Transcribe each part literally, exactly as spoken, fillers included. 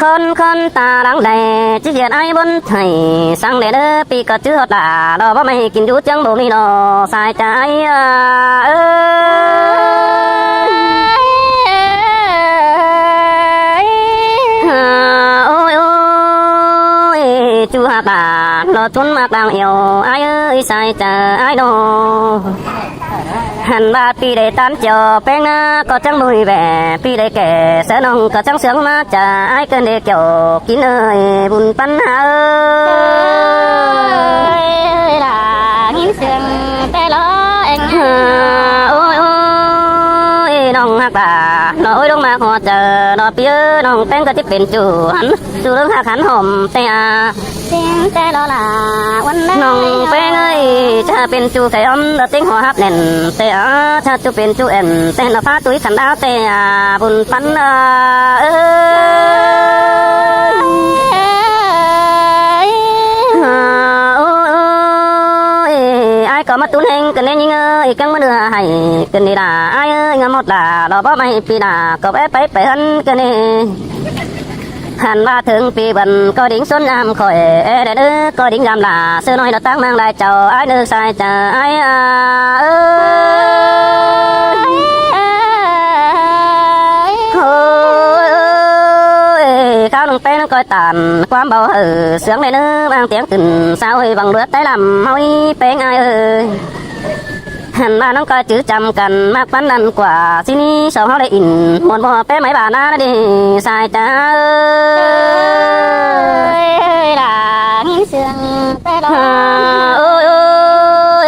Khón khón ta lăng đảy, ꞌchí ꞌdệt ải bón thảy, săng đảy ꞌnớ ꞌpi ꞌcọ chứ ꞌhọt lả, lo báu ꞌmạy kin dú ꞌchương báu ꞌmí lo, sai ꞌchạ ải a. Ôi, ôi, ôi, ꞌchu ꞌhặc lả, lo ꞌchún ꞌmặc đang ẻo, ải ơi, sai ꞌchạ ải lo. Hẳn ꞌva ꞌpi đảy ꞌtán chẻo ꞌpéng ꞌná ꞌcọ chắng bui ꞌvẹ, ꞌpi đảy kẻ ꞌsớ ꞌnọng ꞌcọ chắng sướng ꞌmá ꞌchạ ải ꞌcợn đảy kẻo kin ơi, bun ꞌpắn hả ơi. Ôi, lả ꞌnghín sương té lo eng. Ôi, ôi, ꞌnọng ꞌhặc lả, lo ôi ꞌlống ꞌmặc ꞌhọt chaư, lo ꞌpi ơi, ꞌnọng ꞌpéng ꞌcọ ꞌchí pên ꞌchu hẳn, ꞌchu ꞌlống ꞌhặc hẳn hỏm té a. Tin té lo lả ꞌnọng ꞌpéng ơi, ꞌchạ pên ꞌchu khay ꞌhóm, lo ꞌtếng ꞌhọ hắp nẻn té a, ꞌchạ ꞌchu pên ꞌchu ẻn, té lo phá tui khăn đao té a, bun ꞌpắn a ơi. Ôi, ôi, ôi, ải ꞌcọ ꞌmá tún ꞌhéng ꞌcợn ꞌnị ꞌnhính ơi, cắng ꞌmá ꞌnưa hảy ꞌcợn ꞌnị lả, ải ơi, ꞌngá ꞌmọt lả, lo báu ꞌmạy ꞌpi lả, ꞌcọ é pay pay hẳn ꞌcợn ꞌnị. Hẳn ꞌva thướng ꞌpi bươn ꞌcọ đin ꞌsuôn ꞌnham khỏi, é đảy ꞌnớ ꞌcọ đin ꞌnham lả, ꞌsớ ꞌnọi lo ꞌtáng ꞌmáng lai chảu, ải ꞌnớ sai ꞌchạ ải a ơi. Ôi, kháo ꞌnọng ꞌpéng ꞌcoi tản, ꞌquám báu hảư, sướng đảy ꞌnớ ꞌváng tiếng tứn, sao hơi văng đuột té lăm, ꞌháu ꞌpéng ải ơi. Hẳn ꞌva ꞌnọng ꞌcoi chứ chăm căn, ꞌmặc ꞌpắn lăn ꞌquá, ꞌsịn ꞌnị song ꞌháu đảy in, muôn ꞌmo ꞌpé ꞌmạy ꞌva ꞌná đảy, sai ꞌchạ ơi. Ôi, lả ꞌnghín sương té lo. Ôi, ôi, ôi,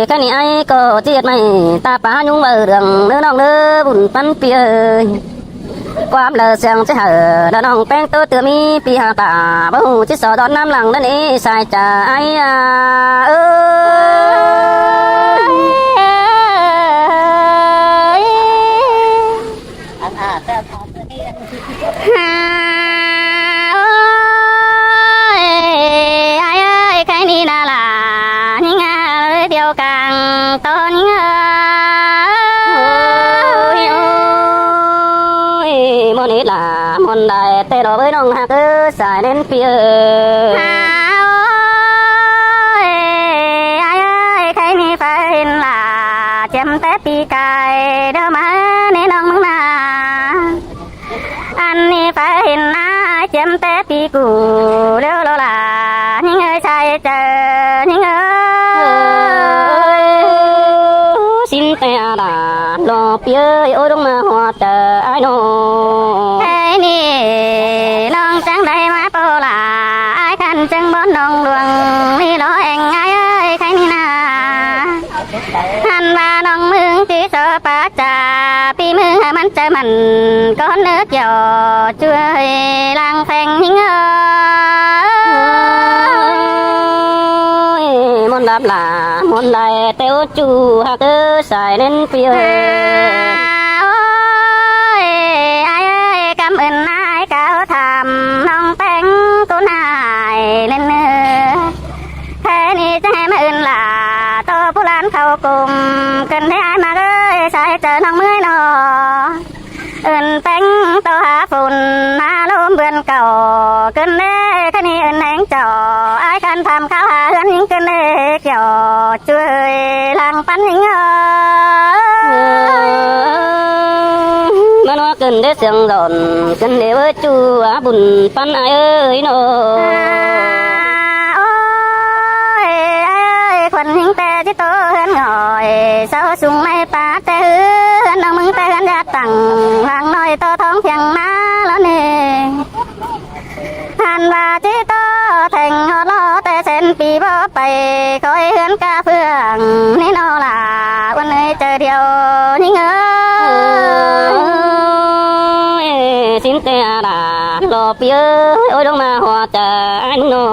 ꞌkhạy ꞌnị ải ꞌcọ ꞌchí ꞌdệt ꞌmạy, ta pá ꞌnhúng ꞌvạu đường, ꞌnớ ꞌnọng ꞌnớ bun ꞌpắn ꞌpi ơi. ꞌQuám lỏ sương ꞌchí hảư, lo ꞌnọng ꞌpéng ꞌtố ꞌtưa ꞌmí ꞌpi ꞌhặc lả, báu ꞌhụ ꞌchí so đón ꞌnắm lăng ꞌnớ ꞌnị, sai ꞌchạ ải a ơi. Ôi, ải ơi, ꞌkhạy ꞌnị ꞌná lả ꞌnhính a, ꞌlới điêu cang ꞌto ꞌnhính a. Ôi, ôi, ꞌmuôn ꞌnị lả, ꞌmuôn lai té lo ꞌvới ꞌnọng ꞌhặc ơ, sai ꞌnén ꞌpi ơi. Ôi, ải ơi, ꞌkhạy ꞌnị ꞌphai hên lả, chiếm té ꞌpi cai, đaư ꞌmá ꞌnị ꞌnọng ꞌmướng ꞌná. Ăn ꞌnị ꞌphai hên ꞌnị chiếm té ꞌpi ꞌcụ, ꞌlẹo lo lả ꞌnhính ơi, sai ꞌchạ ꞌnhính ơi. Ôi, ꞌsịn té a lả, lo ꞌpi ơi, ôi ꞌlống ꞌmá ꞌhọt chaư ải ꞌnọ. Ê ꞌnị, ꞌnọng chắng đảy ꞌmá ꞌpo lả, ải khăn chắng bón ꞌnọng luông, ꞌnị lo eng ải ơi, ꞌkhạy ꞌnị ꞌná. Hăn ꞌva ꞌnọng ꞌmướng ꞌchí so pá ꞌchạ, ꞌpi ꞌmướng hảư ꞌmắn chaư mẳn, ꞌcốn ꞌnớ kiẻo ꞌchu ơi, lăng pheng ꞌnhính ơi. Ôi, ꞌmuôn lắm lả, ꞌmuôn lai té ú ꞌchu ꞌhặc ơ, sai ꞌnén ꞌpi ơi. Ôi, ải ơi, cảm ơn ải cáo tham ꞌnọng ꞌpéng ꞌcốn ải ꞌnén ơ. Ê ꞌnị chắng ꞌmá ưn lả, ꞌto ꞌpú ꞌlan khảu ꞌcum, ꞌcợn ꞌnị ải ꞌmặc ơi, sai ꞌchạ ꞌnọng ꞌmới ꞌnọ. Ưn ꞌpéng ꞌto hả phôn, hả ꞌlốm bươn cảu, ꞌcợn ꞌnị ꞌkhạy ꞌnị ưn ꞌhéng chảu, ải khăn tham kháo hả ꞌhướn ꞌnhính, ꞌcợn ꞌnị kiẻo ꞌchu ơi, lăng ꞌpắn ꞌnhính ơi. ꞌMắn ꞌva ꞌcợn ꞌnị sương dọn, ꞌcợn ꞌnị ꞌvới ꞌchu hả bun ꞌpắn ải ơi ꞌnọ. À, ôi, ải ơi, khuôn ꞌnhính té ꞌchí ꞌtố ꞌhướn ngỏi, sau sung ꞌmạy pá té ꞌhướn, ꞌnọng ꞌmướng té ꞌhướn dạp tẳng, lăng ꞌnọi ꞌto thóng thiêng ꞌná lo ꞌnị. Hăn ꞌva ꞌchí ꞌtố theng ꞌhọt lo té sen ꞌpi báu pay, khỏi ꞌhướn cá phượng ꞌnị ꞌnọ lả, ꞌuôn ơi chaư điêu ꞌnhính ơi. Ôi, ꞌsịn té a lả, lo ꞌpi ơi, ôi ꞌlống ꞌmá ꞌhọt chaư ải ꞌnọ.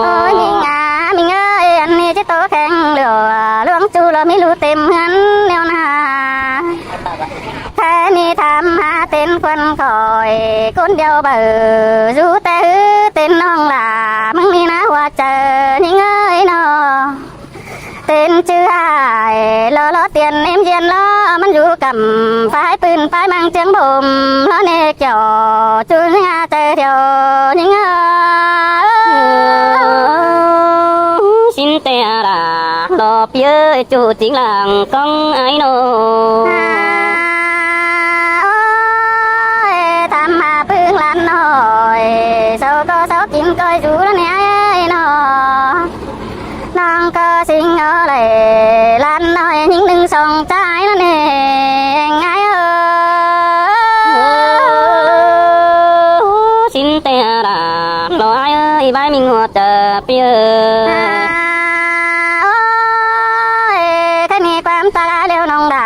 Ôi ꞌnhính a, ꞌmính ơi, ăn ꞌnị ꞌchí ꞌtố kheng ꞌlẹo, ꞌluống ꞌchu lo ꞌmí ꞌlụk têm ꞌhướn ꞌnéo ꞌná. Ê ꞌnị tham hả tên khuôn khỏi, ꞌcốn điêu báu dú té ư tên ꞌnọng lả, ꞌmướng ꞌmí ꞌná ꞌhọt chaư ꞌnhính ơi ꞌnọ. Tên ꞌchư ải lo lo tiên êm diên lo ꞌMắn dú cắm phái pưn phái ꞌmăng ꞌchương bốm, lo ꞌnê kiẻo ꞌchu ꞌnhá chaư thiẻo ꞌnhính ơ. ꞌSịn ꞌtẹ đa lo ꞌpi ơi, ꞌchu chính lăng ꞌcóng ai ꞌnọ. Ôi, tham hả ꞌpứng ꞌlan ꞌnọi, sau ꞌcọ sau kin ꞌcoi dú lo ꞌnê ai ꞌnọ. ꞌNọng ꞌcọ sính ꞌnớ đảy ꞌlan ꞌnọi ꞌnhính ꞌnưng song ꞌchái ꞌnớ ꞌnê ai ơ. ꞌSịn ꞌtẹ đa lo ai ơi, bái ꞌminh ꞌhuột chaư ꞌpi ơi. Ôi, khái ꞌnị ꞌquám ta ꞌlẹo ꞌnọng đa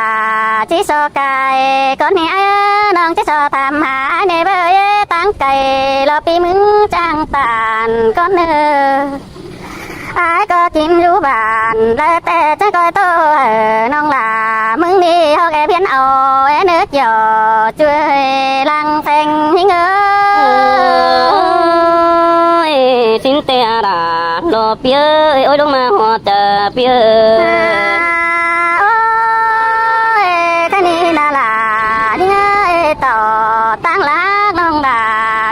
ꞌchí so cai cón ꞌnị ai ơ, ꞌnọng ꞌchí so tham hả ai ꞌnê ꞌvới, táng cai lo ꞌpi ꞌmứng ꞌchang ꞌtan cón ꞌnớ. Ai ꞌcọ kin dú bản lai ꞌtẹ ꞌchớ ꞌcoi ꞌtố, ơ, ꞌnọng đa ꞌmứng đi ꞌhọt é phiến au é ꞌnớ kiẻo ꞌchu ơi lăng pheng ꞌnhính ơ. Ôi, ꞌsịn ꞌtẹ đa lo ꞌpi ơi, ôi ꞌlống ꞌmá ꞌhuột chaư ꞌpi ơi. Ôi, khái ꞌnị ꞌna ꞌlạ ꞌnhính ơi, ꞌtọ ꞌtáng lác ꞌnọng đa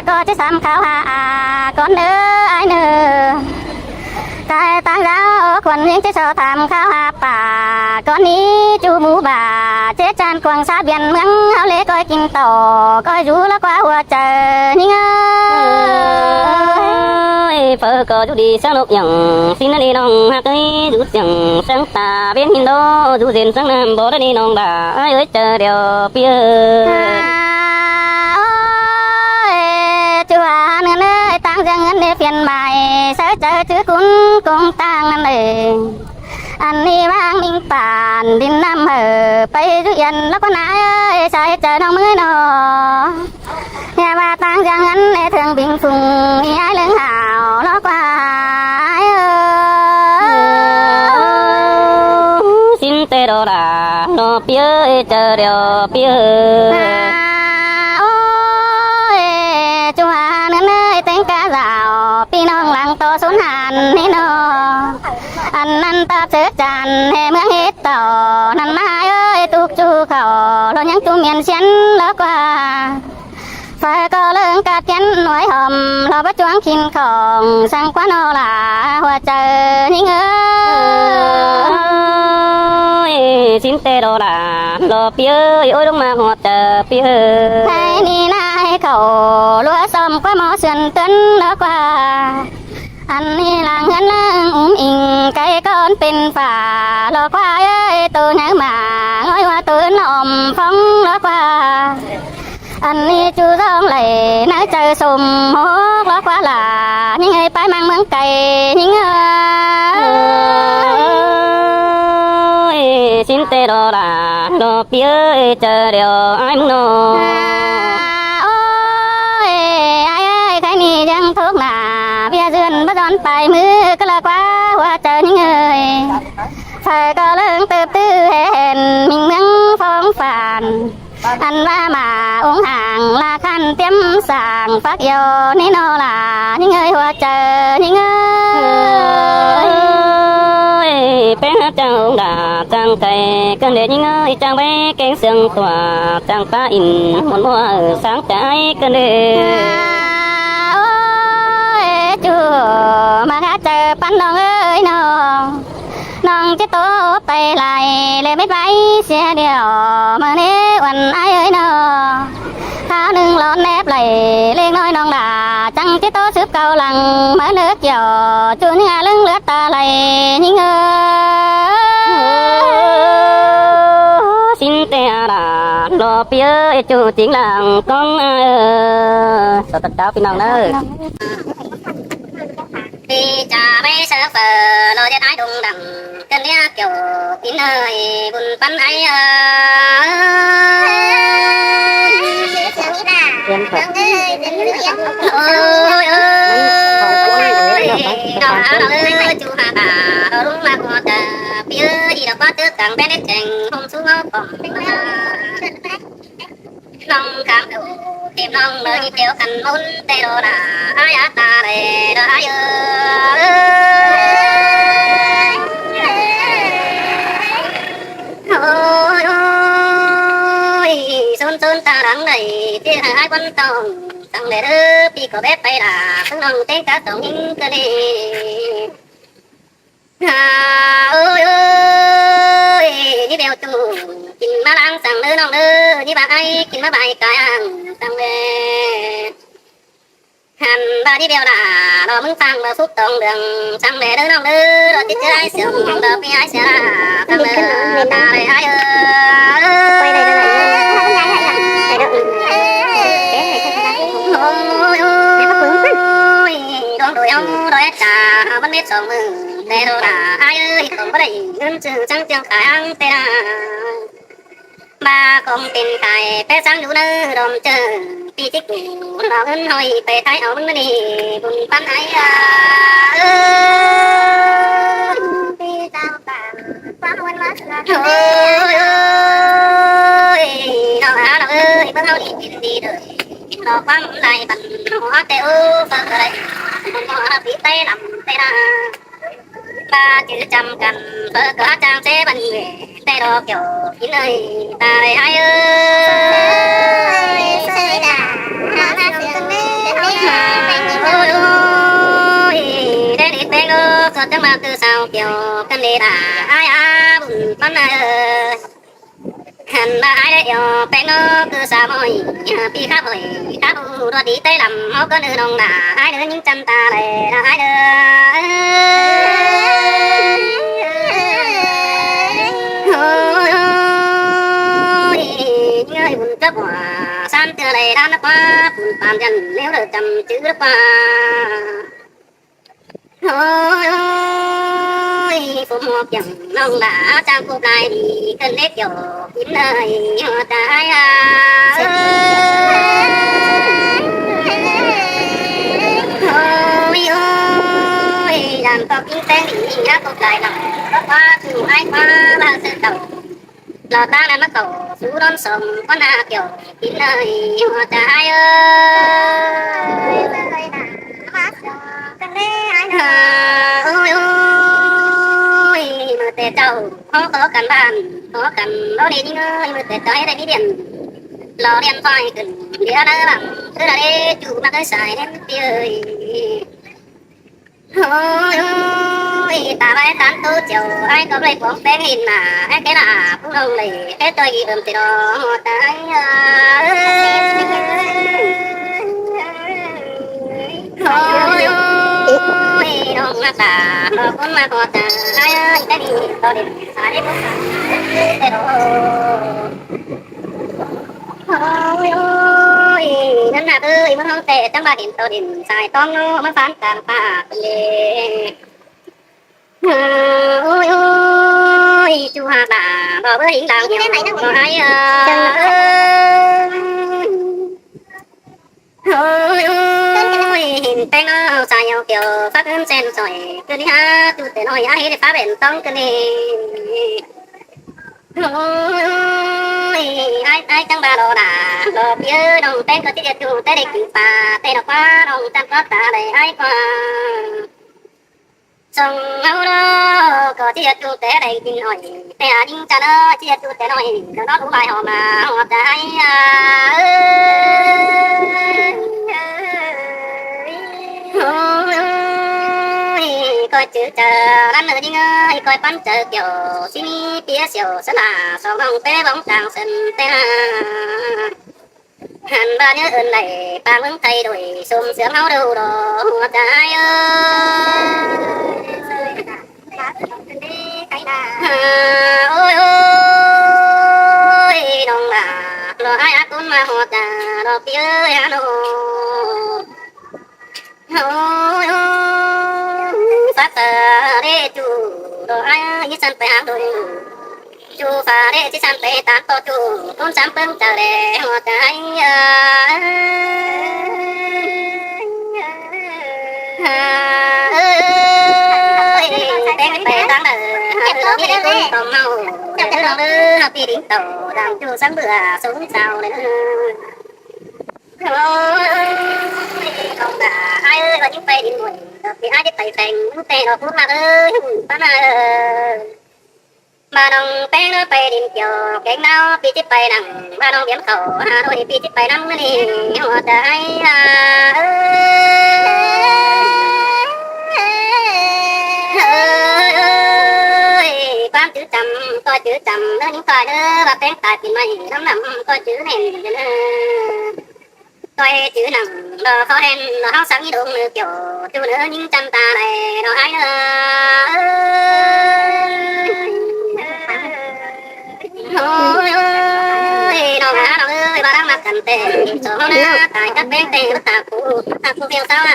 ꞌcọ ꞌchí sắm kháo hả cón ꞌnớ ai ꞌnớ. Cai ꞌtáng dáo khuôn ꞌnhính ꞌchí so tham kháo hả pả cón ꞌnị ꞌchu mú bả chết chan cuông sá biên ꞌmướng ꞌháu ꞌlế ꞌcoi kin ꞌtọ ꞌcoi dú ló ꞌquá ꞌhuột chaư ꞌnhính ơ. Ôi, phaư ꞌcọ dú đi sáng ꞌnộc dẳng, ꞌsịn ꞌnớ đi ꞌnọng ꞌhặc ơi, dú dẳng sáng ta bên hin đô, dú dên sáng ꞌnặm bó đá đi ꞌnọng đa ai ơi, chaư điêu ꞌpi ơi. Ôi, ꞌchu hả ꞌnưng ơi, ꞌtáng dưa ngớn đi phiên mai, sáư chaư chứ cún cúng ꞌtáng ꞌnặn ơi. Ăn ꞌnị ꞌváng ꞌminh bản đin ꞌnặm hảư, pay dú yên ló ꞌquá ꞌnị ai ơi, sai chaư ꞌnọng ꞌmứ ꞌnọ. ꞌNhá ꞌva ꞌtáng dưa ngớn ꞌnê thương binh phung, ꞌnị ai ꞌlớng hảo ló ꞌquá ai ơ. ꞌSịn ꞌtẹ đa lo ꞌpi ơi, chaư điêu ꞌpi ơi. Ôi, ꞌchu hả ꞌnưng ơi, ꞌtếng cá dảo ꞌpi ꞌnọng lăng ꞌtọ sốn hẳn ꞌnị ꞌnọ. Ăn ꞌnặn ꞌtạp sớt chăn ꞌhê ꞌmướng ꞌhết ꞌtọ, ꞌnặn ꞌmá ai ơi, túc ꞌchu khảu lo ꞌnhắng ꞌchu miên siến ló ꞌquá. Phaư ꞌcọ ꞌlớng cát kiến nuối hom, lo báu chuông kin khong, săng ꞌquá ꞌnọ lả ꞌhuột chaư ꞌnhính ơ. Ôi, ꞌsịn ꞌtẹ đa lo ꞌpi ơi, ôi ꞌlống ꞌmá ꞌhuột chaư ꞌpi ơi. Thái ꞌnị ꞌnái khảu ꞌlúa som ꞌquá ꞌmo sươn ꞌtướn ló ꞌquá. Ăn ꞌnị lăng ꞌhướn ꞌlớng ứm inh, cai cón pên phả ló ꞌquá ơi, tô nháư mả ꞌngói ꞌhua tô ứn ỏm phóng ló ꞌquá. Ăn ꞌnị ꞌchu ꞌdọn đảy ꞌnáư chaư sôm hốc ló ꞌquá lả ꞌnhính ơi, pay ꞌmăng ꞌmướng cai ꞌnhính ơ. Ôi, ꞌsịn ꞌtẹ đa lo ꞌpi ơi, chaư điêu ai ꞌmứng ꞌnọ. Ôi, ai ơi, khái ꞌnị dáng thốc nả, ꞌviạk dươn báu ꞌdọn pay ꞌmứ ꞌcọ lỏ ꞌquá ꞌhuột chaư ꞌnhính ơi. Phaư ꞌcọ ꞌlớng tớp ꞌtứ hên ꞌminh ꞌmướng phóng phản. Ăn ꞌva mả ống hàng là khăn tiêm sàng phác yêu ꞌnị ꞌnọ lả ꞌnhính ơi, ꞌhuột chaư ꞌnhính ơi. Ôi, pé hả chang ống đà chang cai cơn đê ꞌnhính ơi, chang bé kéng sương tỏa, chang pá in muôn mua ở sáng trái cơn đê. Ôi, ꞌchu ꞌmá hả chaư păn ꞌnọng ơi ꞌnọng. ꞌNọng ꞌchí tô pay lai ꞌlế mết ꞌvái sia điêu ꞌmá ꞌnê uôn ai ơi ꞌnọng. Kháo ꞌnưng lón ép lai ꞌlẹng ꞌnọi ꞌnọng đa chắng ꞌchí tô súp cáu lăng ꞌmá ꞌnớ kiẻo ꞌchu ꞌnhá ꞌlớng ꞌlướt ta lai ꞌnhính ơ. ꞌSịn ꞌtẹ đa lo ꞌpi ơi, ꞌchu chính lăng ꞌcóng ai ơ. Sau tật cáo ꞌpi ꞌnọng ꞌnớ. Đi chả bay sớ phở lo dết ái đông đẳng, cơn đĩa kiểu kín hơi bùn bắn ái ơ. Ôi ơi, đau hả đau ơi, chú hả bà, đau đúng mà có tờ, pi ơi, đi đọc bát tước cẳng bé nét chèng, hôm xuống ngó bỏng. Lòng khám đủ, tìm lòng lỡ đi theo khăn môn, tê đồ đà, ai á ta lệ, đờ ai ơ. Ôi, ôi. Tắng đảy ꞌchí hảư ải ꞌquám tỏng, tắng đảy đớ ꞌpi ꞌcọ bếp pay đả, ꞌpứng ꞌnọng ꞌtếng cá tỏng ꞌnhính ꞌcọ đi. À, ôi ôi, ꞌnị bẻo ꞌchu, kin ꞌmá ꞌláng săng đớ ꞌnọng đớ, ꞌnị bác ải kin ꞌmá bái cai ăn săng đé. Hẳn ꞌva ꞌnị bẻo đả, lo ꞌmứng phang ꞌva phúc tỏng đường, săng đé đớ ꞌnọng đớ, lo ꞌchí ꞌchớ ải siêu, lo ꞌpi ải siêu đả, săng đé, ta đảy ải ơi. Ôi ôi, đuống đuổi áo đuổi trả, bắn mết sông mừng, đe đô đả, ải ơi, tổng bắn đảy, ngân chữ trắng tiếng khải áng tê đà. Ba không tin khải, pé sáng dú nơ, đom chơ, ꞌpi chích củ, lo ngân hỏi, pé thái áo mưng đi, bùn bắn ải à. Ôi ôi, nó á nó ơi, bớng áo đi, đi, đi, đời. Nó quăng lại bắn, nó té ư, bớng lại, nó ꞌpi tay lắm, tay đà. Ba chữ chăm căn, bơ cớ trang sẽ bắn người, tay đó kiểu kín ơi, ta đảy ải ơi. Ôi ôi, đen đi beng ơ, có chắc mà cứ sao kiểu, căn đi đả, ải à, bùn bắn ải ơi. Hẳn ꞌva ải đảy ꞌdẹo, peng ơ, cứ sa môi, ꞌpi khắp hơi, khắp hụ, đuột đi tay lắm, ꞌháu có nư nông đả, ải đớ ꞌnhính chăn ta đảy, đả ải đớ. Ôi ôi, ꞌnhính ơi, bùn chấp họa, sán tưa đảy đá nắp ꞌva, bùn pàn dần, nếu đỡ chăm chữ nắp ꞌva. Ôi ôi, phú mua kiểng ꞌnọng đả, chang cụp lai đi, cơn đét kiểu, kín ơi, hơ ta ải à. Ôi ôi, dàn tóc kính teng đi, đá cụp lai lắm, bác ꞌva, chư ải ꞌva, ba sơ tàu. Lo ꞌtáng đa ꞌmá khảu sú đón sông, ꞌquá na kiểu, kín ơi, hơ ta ải ơi. À, ôi ôi, ꞌmự té chảu, khó có căn bản, khó căn báu đi ꞌnhính ơi, ꞌmự té chảu ꞌhế đảy ꞌmí điện. Lo điện thoại khửn, đi đa đa lắm, cứ đa đê, chụ ꞌmặc ới sai nên ꞌpi ơi. Ôi ôi, ta bái tán tố chiều, ải có bơi bóng beng hin mà, ải cái là phú nông lì, cái tôi gì ưm thì đó, ta ải à. Ôi ôi, nông mà ta, nó cũng mà có ta, ải ơi, cái gì có đi, ta đi cũng ta, cái đó. Ôi ôi, ngân nạp ơi, ꞌmá hóng tệ, chắng ba điện tàu điện, sai tóng nó, ꞌmá phán tàng pạ, lê. Ôi ôi, chu ha bà, bà bơ hính đàng, ải à. Ôi ôi, hin peng ơ, sa yau kiêu, phác ưm sen sỏi, cứ đi ha, chu tê nói, á hí đi phá bền tóng, cứ đi. Ôi ôi, ải, ải chắng ba lo đà, lo ꞌpi ơ, đong peng có ꞌchí chu, té đảy kính pà, té nó ꞌquá, đong chăn có ta đảy ải ꞌquá. Sông ꞌháu đó, có ꞌchí chu, té đảy kính hỏi, té à đính chăn ơ, ꞌchí chu, té nói, nó nó lú lai hò mà, hò ta ải à. Ôi, coi chữ chả lắm nữa đi ngơi, coi bắn chữ kiểu, xin ý tía xỉu sân là, sông hồng té bóng chàng sân té là. Hẳn ba nhớ ơn đảy, ba mớng thay đổi, sum sướng ꞌháu đâu đó, hùa ta ải ơi. À, ôi ôi, nông bà, lo ải á cún mà hùa ta, lo ꞌpi ơi á nô. Ôi ôi, phá phá đê chu, đô ải ơi, ꞌnhính săn pay háng đô. Chu phá đê ꞌchí săn pay tán ꞌtọ chu, ꞌcốn sắm ꞌpứng chaư đê, hùa ta ải à. Ơi, peng pay táng đa, hả, ơi, lo ꞌmí đê ꞌcốn tôm ꞌháu, đe ꞌcốn ꞌháu đe, hả, ꞌpi đính tàu, đang chu sắm bươn, sống sao đe. Ôi, không đa, ải ơi, ꞌva ꞌnhính pay đi muôn, ꞌpi ải ꞌchí pay pheng, ꞌmứng té lo cún ꞌmặc ơi, ꞌhứ, pá na ơi. ꞌVa ꞌnọng ꞌpéng ꞌnớ pay đin kiẻo kéng ꞌnáo ꞌpi ꞌchí pay nẳng, ꞌva ꞌnọng biến khảu Hà Nội ꞌpi ꞌchí pay ꞌnặm ꞌnớ đi, ꞌhua ꞌtẹ ái à. Ơi, ơi, ơi, ꞌquám chứ chăm, ꞌcọ chứ chăm ꞌnớ ꞌnhính ꞌtoi ꞌnớ, ꞌva ꞌpéng tai pin ꞌmạy ꞌnắm ꞌnặm ꞌcọ chứ nẻn ꞌnớ. ꞌToi chứ nẳng lỏ khó hên lỏ ꞌháu sáng ꞌnhí đông ꞌnớ kiẻo, ꞌchu ꞌnớ ꞌnhính chăm ta đảy lỏ ái ꞌnớ. Ôi, ôi, ꞌnọng ꞌnớ, ꞌnọng ơi, ꞌva đang ꞌmặc căn ꞌtẹ, song ꞌháu ꞌnớ tai cắp ꞌpéng ꞌtẹ báu ꞌtạk cu, ꞌtạk cu phiêu sáo à.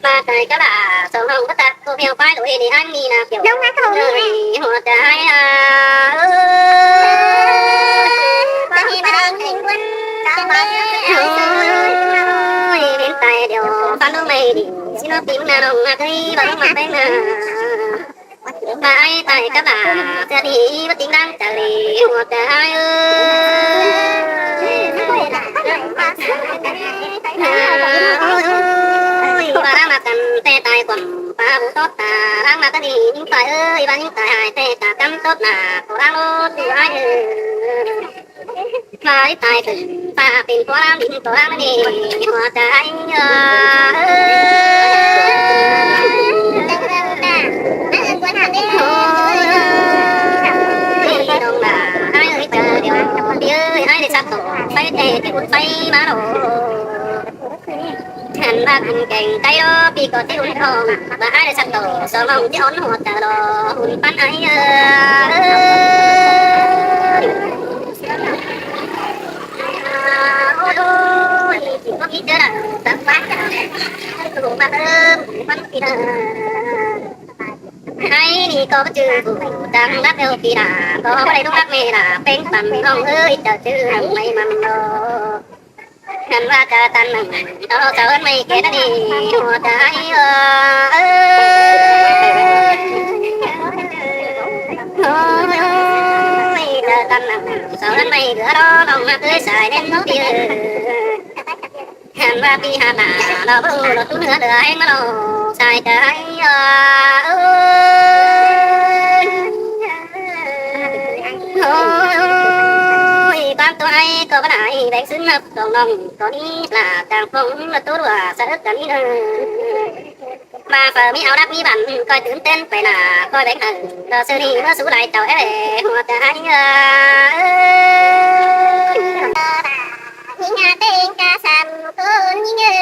ꞌMá tai cắp à, song ꞌháu báu ꞌtạk cu phiêu pái lối đi áng ꞌnị ꞌna kiẻo. ꞌNọng ꞌnớ thôi. Ơi, ꞌhua ꞌtẹ ái à. Ơi, ꞌva ꞌnị ꞌva đang ꞌnhính ꞌquám căn ꞌtẹ. Ôi, ôi, ôi, pên tai điêu, phán ꞌnọng ꞌmạy đi, ꞌsịn ꞌnọng ꞌpi ꞌnọng ꞌnạ ꞌnọng ꞌnhá ꞌtới, ꞌva ꞌnọng ꞌmặc ꞌpéng ꞌnạ. ꞌVa ái tai cắp à, ꞌchớ ꞌnị báu ꞌtếng đang chaư đi, ꞌhua ꞌtẹ ái ơi. Ôi, ꞌva đang ꞌmặc căn ꞌtẹ tai quảng pá bú tót ta, đang ꞌmặc căn đi ꞌnhính ꞌtoi ơi, ꞌva ꞌnhính ꞌtoi ải ꞌtẹ ta cắm tót nả, ꞌcọ đang lốt ꞌchu ái ơi. ꞌVa ꞌlí tai khửn pá pên ꞌquá ꞌláng đin ꞌcọ đang đi, ꞌhua ꞌtẹ ái ơi. Ôi, ôi, ôi, ôi, ꞌnọng ꞌnạ, ái ơi, ꞌchớ điêu, ꞌpi ơi, ái đảy sắp ꞌtộ, pháy ꞌtẹ, ꞌchí ún pháy ꞌmá lỏ. Hẳn ꞌva ún kéng cáy lo, ꞌpi ꞌcọ ꞌchí ún khong, ꞌva ái đảy sắp ꞌtộ, song ꞌnọng ꞌchí ún ꞌhua ꞌtẹ lo, ún pán ái ơi. Ôi, ôi, ôi, ꞌchí ꞌcọ ꞌmí ꞌchớ đảy, tắc pán, ún pán ơi, ún pán ꞌpi ơi. Ái ꞌnị ꞌcọ báu chứ, đang lắc eo ꞌpi ꞌnạ, ꞌcọ báu đảy ꞌlống lắc ꞌmẹ ꞌnạ, ꞌpéng păn ꞌnọng ơi, ꞌchớ chứ nẳng ꞌmạy mẳn lo. Hẳn ꞌva ꞌchớ ꞌtan nẳng, ꞌtó sau ꞌhướn ꞌmạy ké ꞌnớ đi, ꞌhua ꞌtẹ ái ơi. Ôi, ôi, ôi, ꞌchớ ꞌtan nẳng, sau ꞌhướn ꞌmạy đứa đó, ꞌnọng ꞌnạ ới sai ꞌnén ꞌpi ơi. Hẳn ꞌva ꞌpi hả ꞌnạ, lo báu lo tún hứa lửa ꞌhéng ꞌmá lo, sai ꞌtẹ ái ơi. Ôi, ôi, ôi, ꞌquám ꞌtố ái ꞌcọ báu nả, béng xứng ꞌnặp song ꞌnọng, ꞌcọ ꞌnị lả chang phong ꞌlạ ꞌtố đuả sa ớt căn ꞌnị ꞌnớ. ꞌVa phaư ꞌmí au đắc ꞌmí băn, ꞌcoi tứn tên pay ꞌnạ, ꞌcoi béng hảư, lo sư đi ꞌmá sú lai chảu é, ꞌhua ꞌtẹ ái ơi. ꞌNhính ꞌnạ ꞌtếng ca sam ꞌcốn ꞌnhính ơi.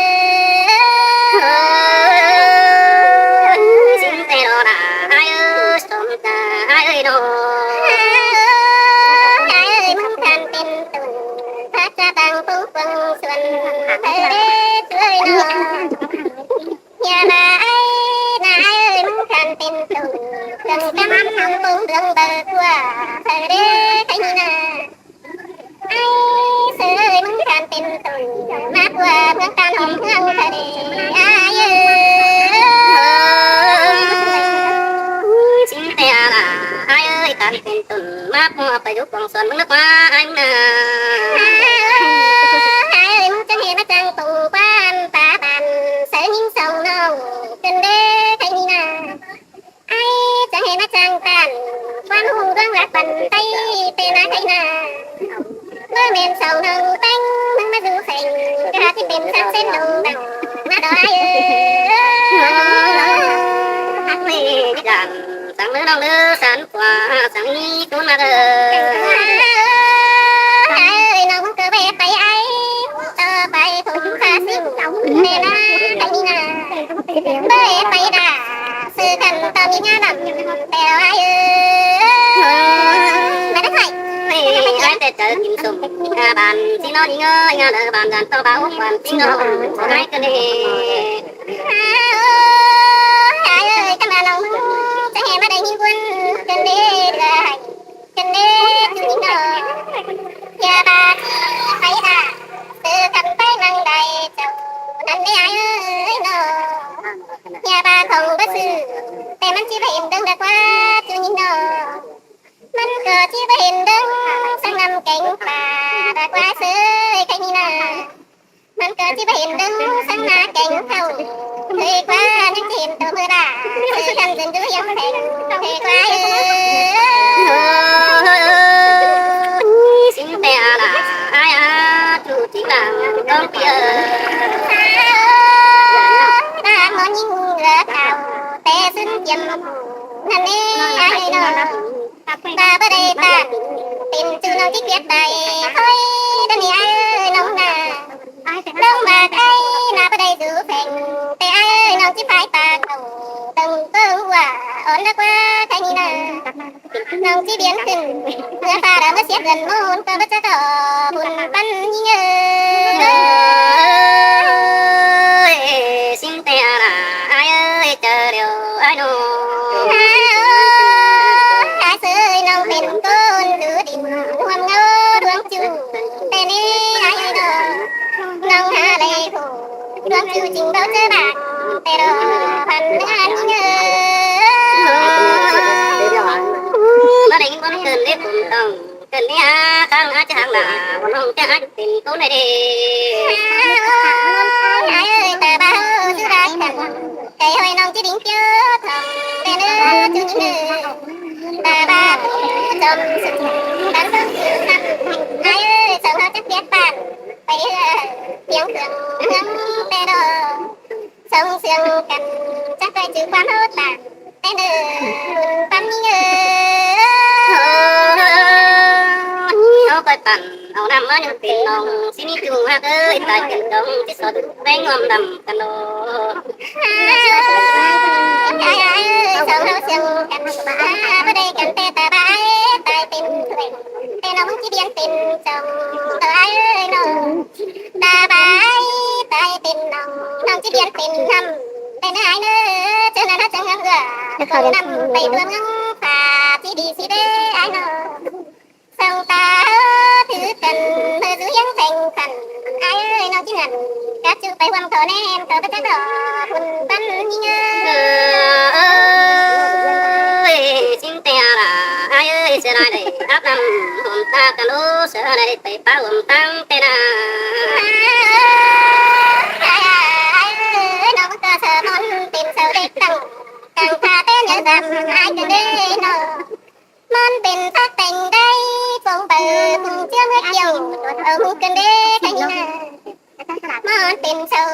Sính ꞌtẹ lo đa ái ơi, sôm ta ái ơi ꞌnọ. Ái ơi, ꞌmứng khăn pên tủn, phát ra tăng phú phương xuân, thơ đế ꞌchư ơi ꞌnọ. ꞌNhá ꞌva ái, ꞌnạ ái ơi, ꞌmứng khăn pên tủn, tơng cắm hong bông bương bơ ꞌtưa, thơ đế khay ꞌnị ꞌnạ. Ái sư ơi, ꞌmứng khăn pên tủn, ꞌmá ꞌtưa ꞌmướng ꞌtan hom ꞌhướng thơ đế, ái ơi. Sính ꞌtẹ ꞌnạ, ái ơi, khăn pên tủn, ꞌmá ꞌpưa pay dú cuông suôn ꞌmướng ꞌnớ ꞌquá, ái ꞌnạ. Ái ơi, ꞌmứng chắng ꞌhê ꞌmá chắng tủn ꞌquám ta bản, sáư ꞌnhính song ꞌnọng, khửn đế khay ꞌnị ꞌnạ. Ái chắng ꞌhê ꞌmá chắng ꞌtan, ꞌquám ꞌhung ꞌluống ꞌlặc băn tây, ꞌtẹ ꞌnạ khay ꞌnạ. ꞌMá mên song ꞌnọng ꞌpéng, ꞌmứng ꞌmá dú seng, ꞌcọ ꞌchí pên sắt sến đông đẳng, ꞌmá đó ái ơi. Hắc mê đàn, sáng ꞌnớ ꞌnọng ꞌnớ, sáng ꞌquá, sáng ꞌnị ꞌcốn ꞌmá ơi. Ái ơi, ꞌnọng ꞌmứng ꞌcọ báu pay ái, ꞌtọ pay phôm pha sính, ꞌtẹ ꞌnạ khay ꞌnị ꞌnạ. Báu pay đa, sư khăn ꞌtọ ꞌmí ꞌnhá lăm, ꞌtẹ ái ơi. Ái ꞌtẹ chaư kin sôm, ꞌnhá bản sính ꞌnọ ꞌnhính ơi, ꞌnhá lơ bản dản ꞌtọ báu ꞌquám sính ꞌnọ, ái ꞌcọ đê. Ái ơi, chắng ꞌva ꞌnọng ꞌmứng, chắng ꞌhê ꞌmá đảy ꞌnhính ꞌquám, khửn đế đuaĭ. Khửn đế ꞌchu ꞌnhính ꞌnọ. ꞌNhá ꞌva ꞌchí pay đa, sư khăn pay ꞌnăng đảy chảu, ꞌnặn đế ái ơi ꞌnọ. ꞌNhá ꞌva khong báu sư, ꞌtẹ ꞌmắn ꞌchí báu hên đơng đa ꞌquá ꞌchu ꞌnhính ꞌnọ. ꞌMắn ꞌcọ ꞌchí báu hên đơng, sáng ꞌnặm kéng pá đa ꞌquá sư ơi khay ꞌnị ꞌnạ. ꞌMắn ꞌcọ ꞌchí báu hên đơng, sáng ꞌnạ kéng khảu, ơi ꞌquá ꞌnhắng ꞌchí hên tô ꞌmưa đa, ꞌsứ căn dưn dú hiêm pheng, ꞌtẹ ꞌquá ư. ꞌSính ꞌtẹ ꞌa đa, ái a, ꞌchu chính đa, ꞌcóng pi ơ. Đa ꞌmó ꞌnhính lỏ khảu, ꞌtẹ ꞌsứn chiêm, ꞌnặn ꞌnê ái ơi ꞌnọ. Ta báu đảy ta, pên ꞌchu ꞌnọng ꞌchí kiết tai, thôi, đa ꞌnị ái ơi ꞌnọng ꞌna. ꞌNọng ꞌmặc ái ꞌna báu đảy dú pheng, ꞌtẹ ái ơi ꞌnọng ꞌchí phái ta khảu, tơng tơng ꞌva, ón đa ꞌquá khay ꞌnị ꞌna. ꞌNọng ꞌchí piến khửn, ꞌmưa pha đa ꞌmưa siết ꞌgợn ꞌmôn, ꞌcọ báu chắc ꞌcọ, bun ꞌpắn ꞌnhính ơ. Ơi, ꞌsính ꞌtẹ ꞌa đa, ái ơi, ꞌchớ điêu, ái ꞌnọ. Ái ơi, ꞌnọng pên ꞌcốn dú đin, ꞌhuôm ꞌngó ꞌluống ꞌchu, ꞌtẹ ꞌnị ái ơi ꞌnọ. ꞌNọng hả đảy khổ, ꞌluống ꞌchu chính báu ꞌchớ bác, ꞌtẹ ꞌnọ, phăn ꞌnhính ơ. Báu đảy ꞌnhính ꞌcốn khửn đế phủn tong. Khửn ꞌnị a, khang a ꞌchớ hang đa, ꞌmón ꞌnọng ꞌchớ a pên ꞌcốn đảy đế. Ái ơi, ta báu dú đa căn, khay ꞌhọi ꞌnọng ꞌchí đin piu thong, ꞌtẹ ꞌnớ ꞌchu ꞌnhính ơ. Ta báu dú chom sung, ta báu dú sung căn. Ái ơi, song ꞌháu chắc piết bản, pay ư, piêng khương ꞌhướng ꞌtẹ ꞌnọ. Song sương căn chắc ꞌcoi chứ ꞌquám ꞌháu ta, ꞌtẹ ꞌnớ, bun ꞌpắn ꞌnhính ơ. ꞌHáu ꞌcoi păn au ꞌnặm ꞌmá ꞌnhắng pên ꞌnọng, ꞌsí ꞌnị ꞌchu ꞌhặc ơi, tai pên tong, ꞌchí so dú ꞌpéng ꞌhuôm đăm căn ꞌnọ. Ái ơi, song ꞌháu sương căn, báu đảy căn ꞌtẹ ta bái, tai pên thuê, ꞌtẹ ꞌnọng ꞌchí piến pên song, ái ơi ꞌnọ. Ta bái, tai pên ꞌnọng, ꞌnọng ꞌchí piến pên ꞌnặm, ꞌtẹ ꞌnớ ái ꞌnớ, ꞌchớ ꞌnặn ꞌchớ hăng ꞌgọ, ꞌcốn ꞌnặm pay ꞌluống ꞌnọng pha, ꞌchí đi ꞌsứ đế ái ꞌnọ. Song ta thứ căn, ꞌmưa dú hiêm pheng căn, ái ơi ꞌnọng ꞌchí ꞌnặn, cá ꞌchu pay ꞌhuôm khảu ꞌnén, khảu báu chắc ꞌcọ, bun ꞌpắn ꞌnhính ơ. Ơi, ꞌsính ꞌtẹ ꞌa đa, ái ơi, sia lai đảy, áp ꞌnặm, ꞌhuôm ta căn ꞌlố, sia lai đảy, pay pá ꞌhuôm ꞌtáng ꞌtẹ ꞌna. Ái ơi, ꞌnọng ꞌcọ sa ꞌmón pên sau đếc tẳng, tẳng pha ꞌtẹ ꞌnớ dăm, ái căn đế ꞌnọ. ꞌMón pên phák teng đảy, phông pay, phung ꞌchưa ꞌmưa kiêu, au ꞌhụ căn đế khay ꞌnị ꞌna. ꞌMón pên sau,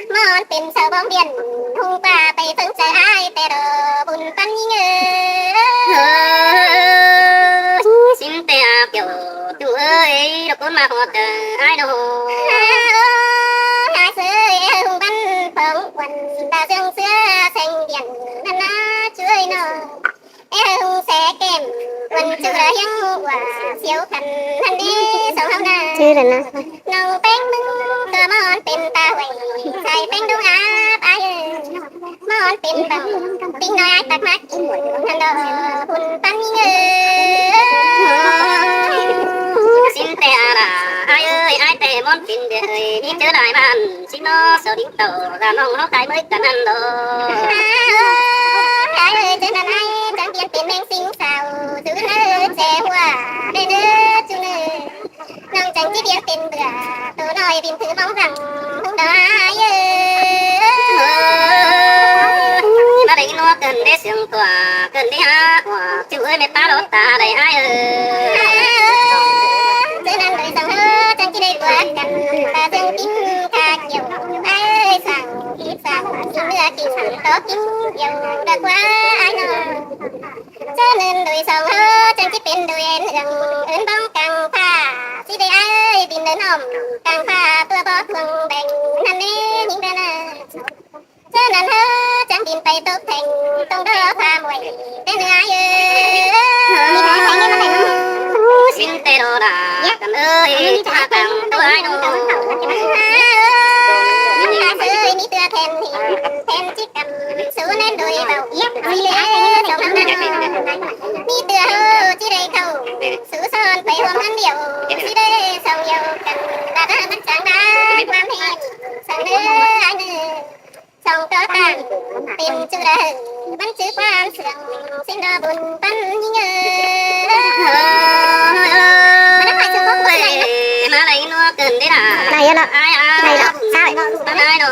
ꞌmón pên sau bóng điện, ꞌhụ ꞌva pay phớng sau ái ꞌtẹ ꞌnọ, bun ꞌpắn ꞌnhính ơ. ꞌSính ꞌtẹ ꞌa kiêu, ꞌchu ơi, ꞌlọ ꞌcốn ꞌmá ꞌhọt, ái ꞌnọ. Ái ơi, ꞌhụ ꞌpắn phông quần, ta sương sứa seng điện, ꞌnặn ꞌna, ꞌchu ơi ꞌnọ. Ê, hưng xe kèm, quần ꞌchu đa hiếng ꞌhụ ꞌva, siêu khăn ꞌnặn đi, song ꞌháu ꞌna. Chứ đa ꞌna. ꞌNọng ꞌpéng ꞌmứng ꞌcọ ꞌmá ón pên ta huê, sai ꞌpéng đúng áp ái ơi. ꞌMá ón pên bằng, pin nói ái tắc mắc, ꞌnặn đó, bun ꞌpắn ꞌnhính ơ. ꞌSính ꞌtẹ ꞌa đa, ái ơi, ái ꞌtẹ ꞌmón pên đê ơi, ꞌnị ꞌchớ đai ꞌmắn, ꞌsính ꞌnọ, sau đin tỏ, ꞌla ꞌnọng ꞌháu khai ꞌmới căn ꞌnặn đó. Ái ơi, ꞌchớ ꞌnặn ái, chắng piến pên ꞌmeng ꞌsính sau, dú ꞌnớ ꞌchẹ ꞌhua, đê ꞌnớ ꞌchu ꞌnớ. ꞌNọng chắng ꞌchí piến pên bươn, tô ꞌnọi pên thứ bóng răng, ꞌhung đó ái ơi. ꞌMá đảy ꞌnọ căn đế sương tua, căn đế hák ꞌva, ꞌchu ơi, ꞌmẹ ta đó ta đảy ái ơi. ꞌChớ ꞌnặn đuổi song ꞌháu, chắng ꞌchí đảy ꞌquá căn, ta sương kính kha kiêu, ái ơi, song, kính song, kính ꞌmưa kính, tó kính kiêu, đa ꞌquá ái ꞌnọ. ꞌChớ ꞌnặn đuổi song ꞌháu, chắng ꞌchí pên đuổi ên ương, ên bóng căng pha, ꞌchí đảy ái ơi, pên ên óm, căng pha, tua bó thuông beng, ꞌnặn ꞌnị, ꞌnhính đa ꞌna. ꞌChớ ꞌnặn ꞌháu, chắng pên pay tốc theng, tông đó pha muội, đê ꞌnớ ái ơi. ꞌSính ꞌtẹ đó đa, căn ơi, ꞌchớ căng tua ái ꞌnọ. Ái ơi, ꞌmí tua then hìn, then chít Su ꞌnén đuổi báu, ꞌchí đảy song ꞌhăm ꞌna. ꞌMí tua ꞌhụ ꞌchí đảy khảu, su son pay ꞌhuôm ꞌhăn điêu, ꞌchí đảy song dâu căn, đa đa ꞌmắn chắng đa, ꞌquám hên, song ꞌnớ, ái ꞌnớ, song ꞌcọ tan, pên ꞌchu đa, bắn chứ ꞌquám sương, ꞌsính đó bun ꞌpắn ꞌnhính ơ. Ơi, ꞌmá đảy ꞌnọ căn đế đa. Đảy ꞌnọ. Ái, ái, đảy ꞌnọ. Sao ꞌnọ? Ái ꞌnọ.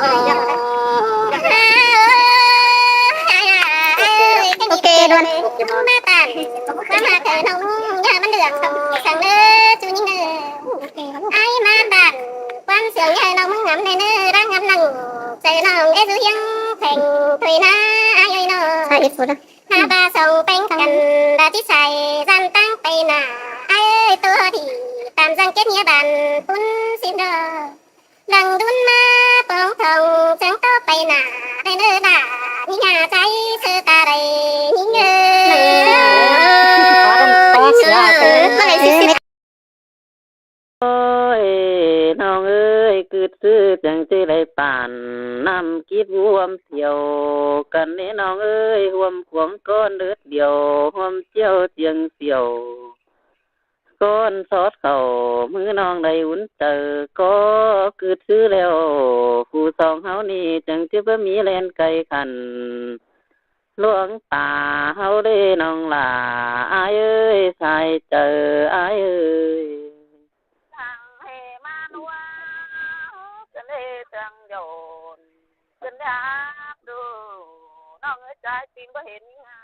Săng ꞌnớ ꞌchu ꞌnhính ꞌnớ, ải ꞌmá bản ꞌquám siêng ꞌnhá ꞌnọng ꞌmứng ngắm ꞌnớ ꞌnớ, ꞌráng ngắm lăng, chaư ꞌnọng đé dú hiếng pheng thuê ꞌná, ải ơi ꞌnớ. Hả ꞌva song ꞌpéng căn, đa ꞌchí sai ꞌdọn ꞌtáng pay nả, ải ơi ꞌtố đi, tam dăng kết nghĩa bản ꞌpứng sim ꞌnớ. Lăng đun ꞌmá pong thong chắng ꞌtố pay nả, đảy ꞌnớ đa, ꞌnhính ꞌnhá chai sư ta đảy ꞌnhính ꞌnớ. Ôi, ꞌnọng ơi, ꞌcứt ꞌsứ chắng ꞌchí đảy pản ꞌnặm kíp ꞌhuôm thiẻo căn ꞌnị ꞌnọng ơi, ꞌhuôm khuống ꞌcốn đớt điêu, ꞌhuôm ꞌchiêu chiêng siêu. Cón sót khảu ꞌmứ ꞌnọng đảy ún chaư ꞌcọ ꞌcứt ꞌsứ ꞌlẹo, phủ song ꞌháu ꞌnị chắng ꞌchí báu ꞌmí ꞌlen cai khăn. ꞌLuống ta ꞌháu đé ꞌnọng lả, ải ơi, sai chaư ải ơi. Thăng ꞌhế ꞌmá ꞌnua, ꞌcứn ꞌhế thăng dọn, ꞌcứn ꞌhế hák đu, ꞌnọng ơi, chai ꞌchí báu hên ꞌnhính ha.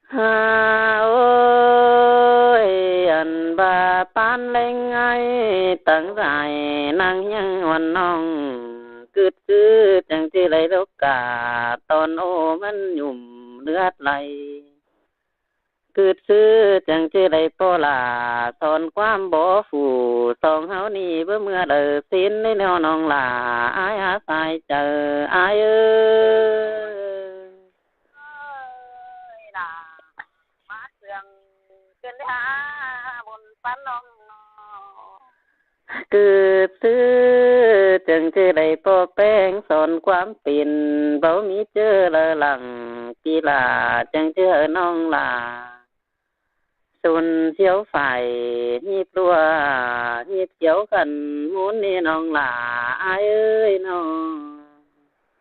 Hả ôi, ăn ꞌva pán ꞌlẹng ải tẳng dải ꞌnăng ꞌhiếng ꞌhuôn ꞌnọng, ꞌcứt ꞌsứ chắng ꞌchí đảy lốc cả tón ô ꞌmắn nhủm ꞌlượt lay. ꞌCứt ꞌsứ chắng ꞌchí đảy ꞌpo lả son ꞌquám bók phủ song ꞌháu ꞌnị báu ꞌmưa đaư ꞌsịn ꞌnị ꞌnọng lả, ải ꞌhá sai chaư ải ơi. Ơi, lả ꞌmá siêng ꞌcứn ꞌhế hả ꞌmuôn pán ꞌnọng. ꞌCứt ꞌsứ chắng ꞌchí đảy ꞌpo ꞌpéng son ꞌquám pên, báu ꞌmí ꞌchớ đaư lăng, ꞌpi lả chắng ꞌchí hảư ꞌnọng lả sún ꞌhiếu phải ꞌhíp ꞌlúa ꞌhíp ꞌhiếu khăn ꞌmún ꞌnị ꞌnọng lả, ải ơi ꞌnọng.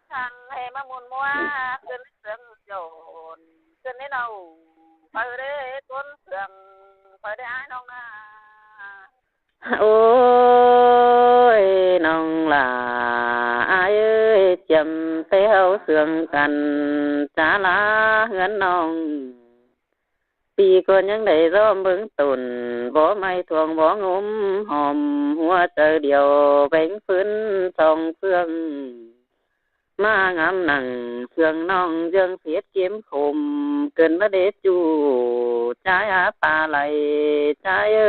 Thăng ꞌhế ꞌmá ꞌmuôn ꞌmua, ꞌcứn ꞌhế siêng dọn, ꞌcứn ꞌhế ꞌnọng, phaư đé ꞌcốn siêng, phaư đé ải ꞌnọng ꞌnớ. Ôi, ꞌnọng lả ải ơi, chiêm té ꞌháu siêng căn, chả lả ꞌhướn ꞌnọng. ꞌPi ꞌcọ ꞌnhắng đảy ꞌdóm bớng tổn, bók ꞌmạy thuông bók ꞌngốm hom, ꞌhua chaư điêu béng ꞌphớn song ꞌphướng. ꞌMá ngắm nẳng ꞌsướng ꞌnọng ꞌdương phiết ꞌkiếm khôm, ꞌcứn ꞌmá đế ꞌchu, chai hả ꞌpa lay, chai ơi.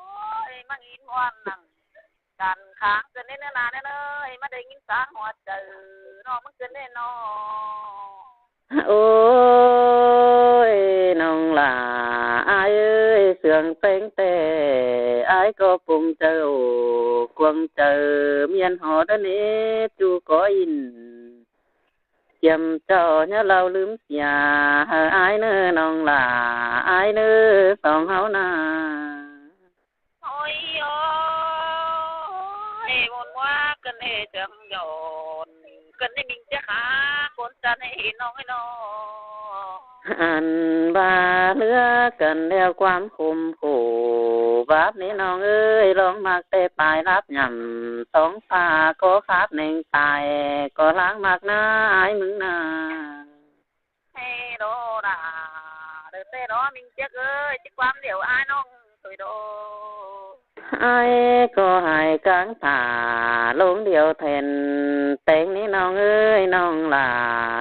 Ôi, ꞌmá ꞌnghín ꞌhuôm nẳng căn kháng ꞌcứn ꞌnị ꞌnớ ꞌna ꞌnớ ơi, ꞌmá đảy ꞌnghín sáng ꞌhua chaư ꞌnọng ꞌmá ꞌcứn ꞌnị ꞌnớ. Ôi, ꞌnọng lả ải ơi, ꞌsướng ꞌpéng ꞌtẹ, ải ꞌcọ pông chaư ổ, cuông chaư miên hó đa ꞌnế ꞌchu ꞌcọ ꞌnhính. Chiêm ꞌchọ ꞌnhá ꞌlau ꞌlứm sia, hảư ải ꞌnớ ꞌnọng lả, ải ꞌnớ song ꞌháu ꞌna. Ôi ôi, ꞌmuôn ꞌmua ꞌcứn ꞌhế siêng dọn, ꞌcứn ꞌhế ꞌmính ꞌchí hả ꞌcốn chăn ꞌhế ꞌnọng ơi ꞌnớ. Ăn ꞌva ꞌlứa căn ꞌlẹo ꞌquám khôm khổ, báp ꞌnị ꞌnọng ơi, ꞌlóng ꞌmặc ꞌtẹ pay láp nhẳm, song pha ꞌcọ khát ꞌneng tai, ꞌcọ ꞌláng ꞌmặc ꞌná ải ꞌmứng ꞌna. Ê đô đà, đơ ꞌtẹ đó ꞌmính ꞌchí ơi, ꞌchí ꞌquám điêu ải ꞌnọng thôi đô. Ải ꞌcọ hảư cáng thả ꞌlống điêu then, ꞌpéng ꞌnị ꞌnọng ơi, ꞌnọng lả,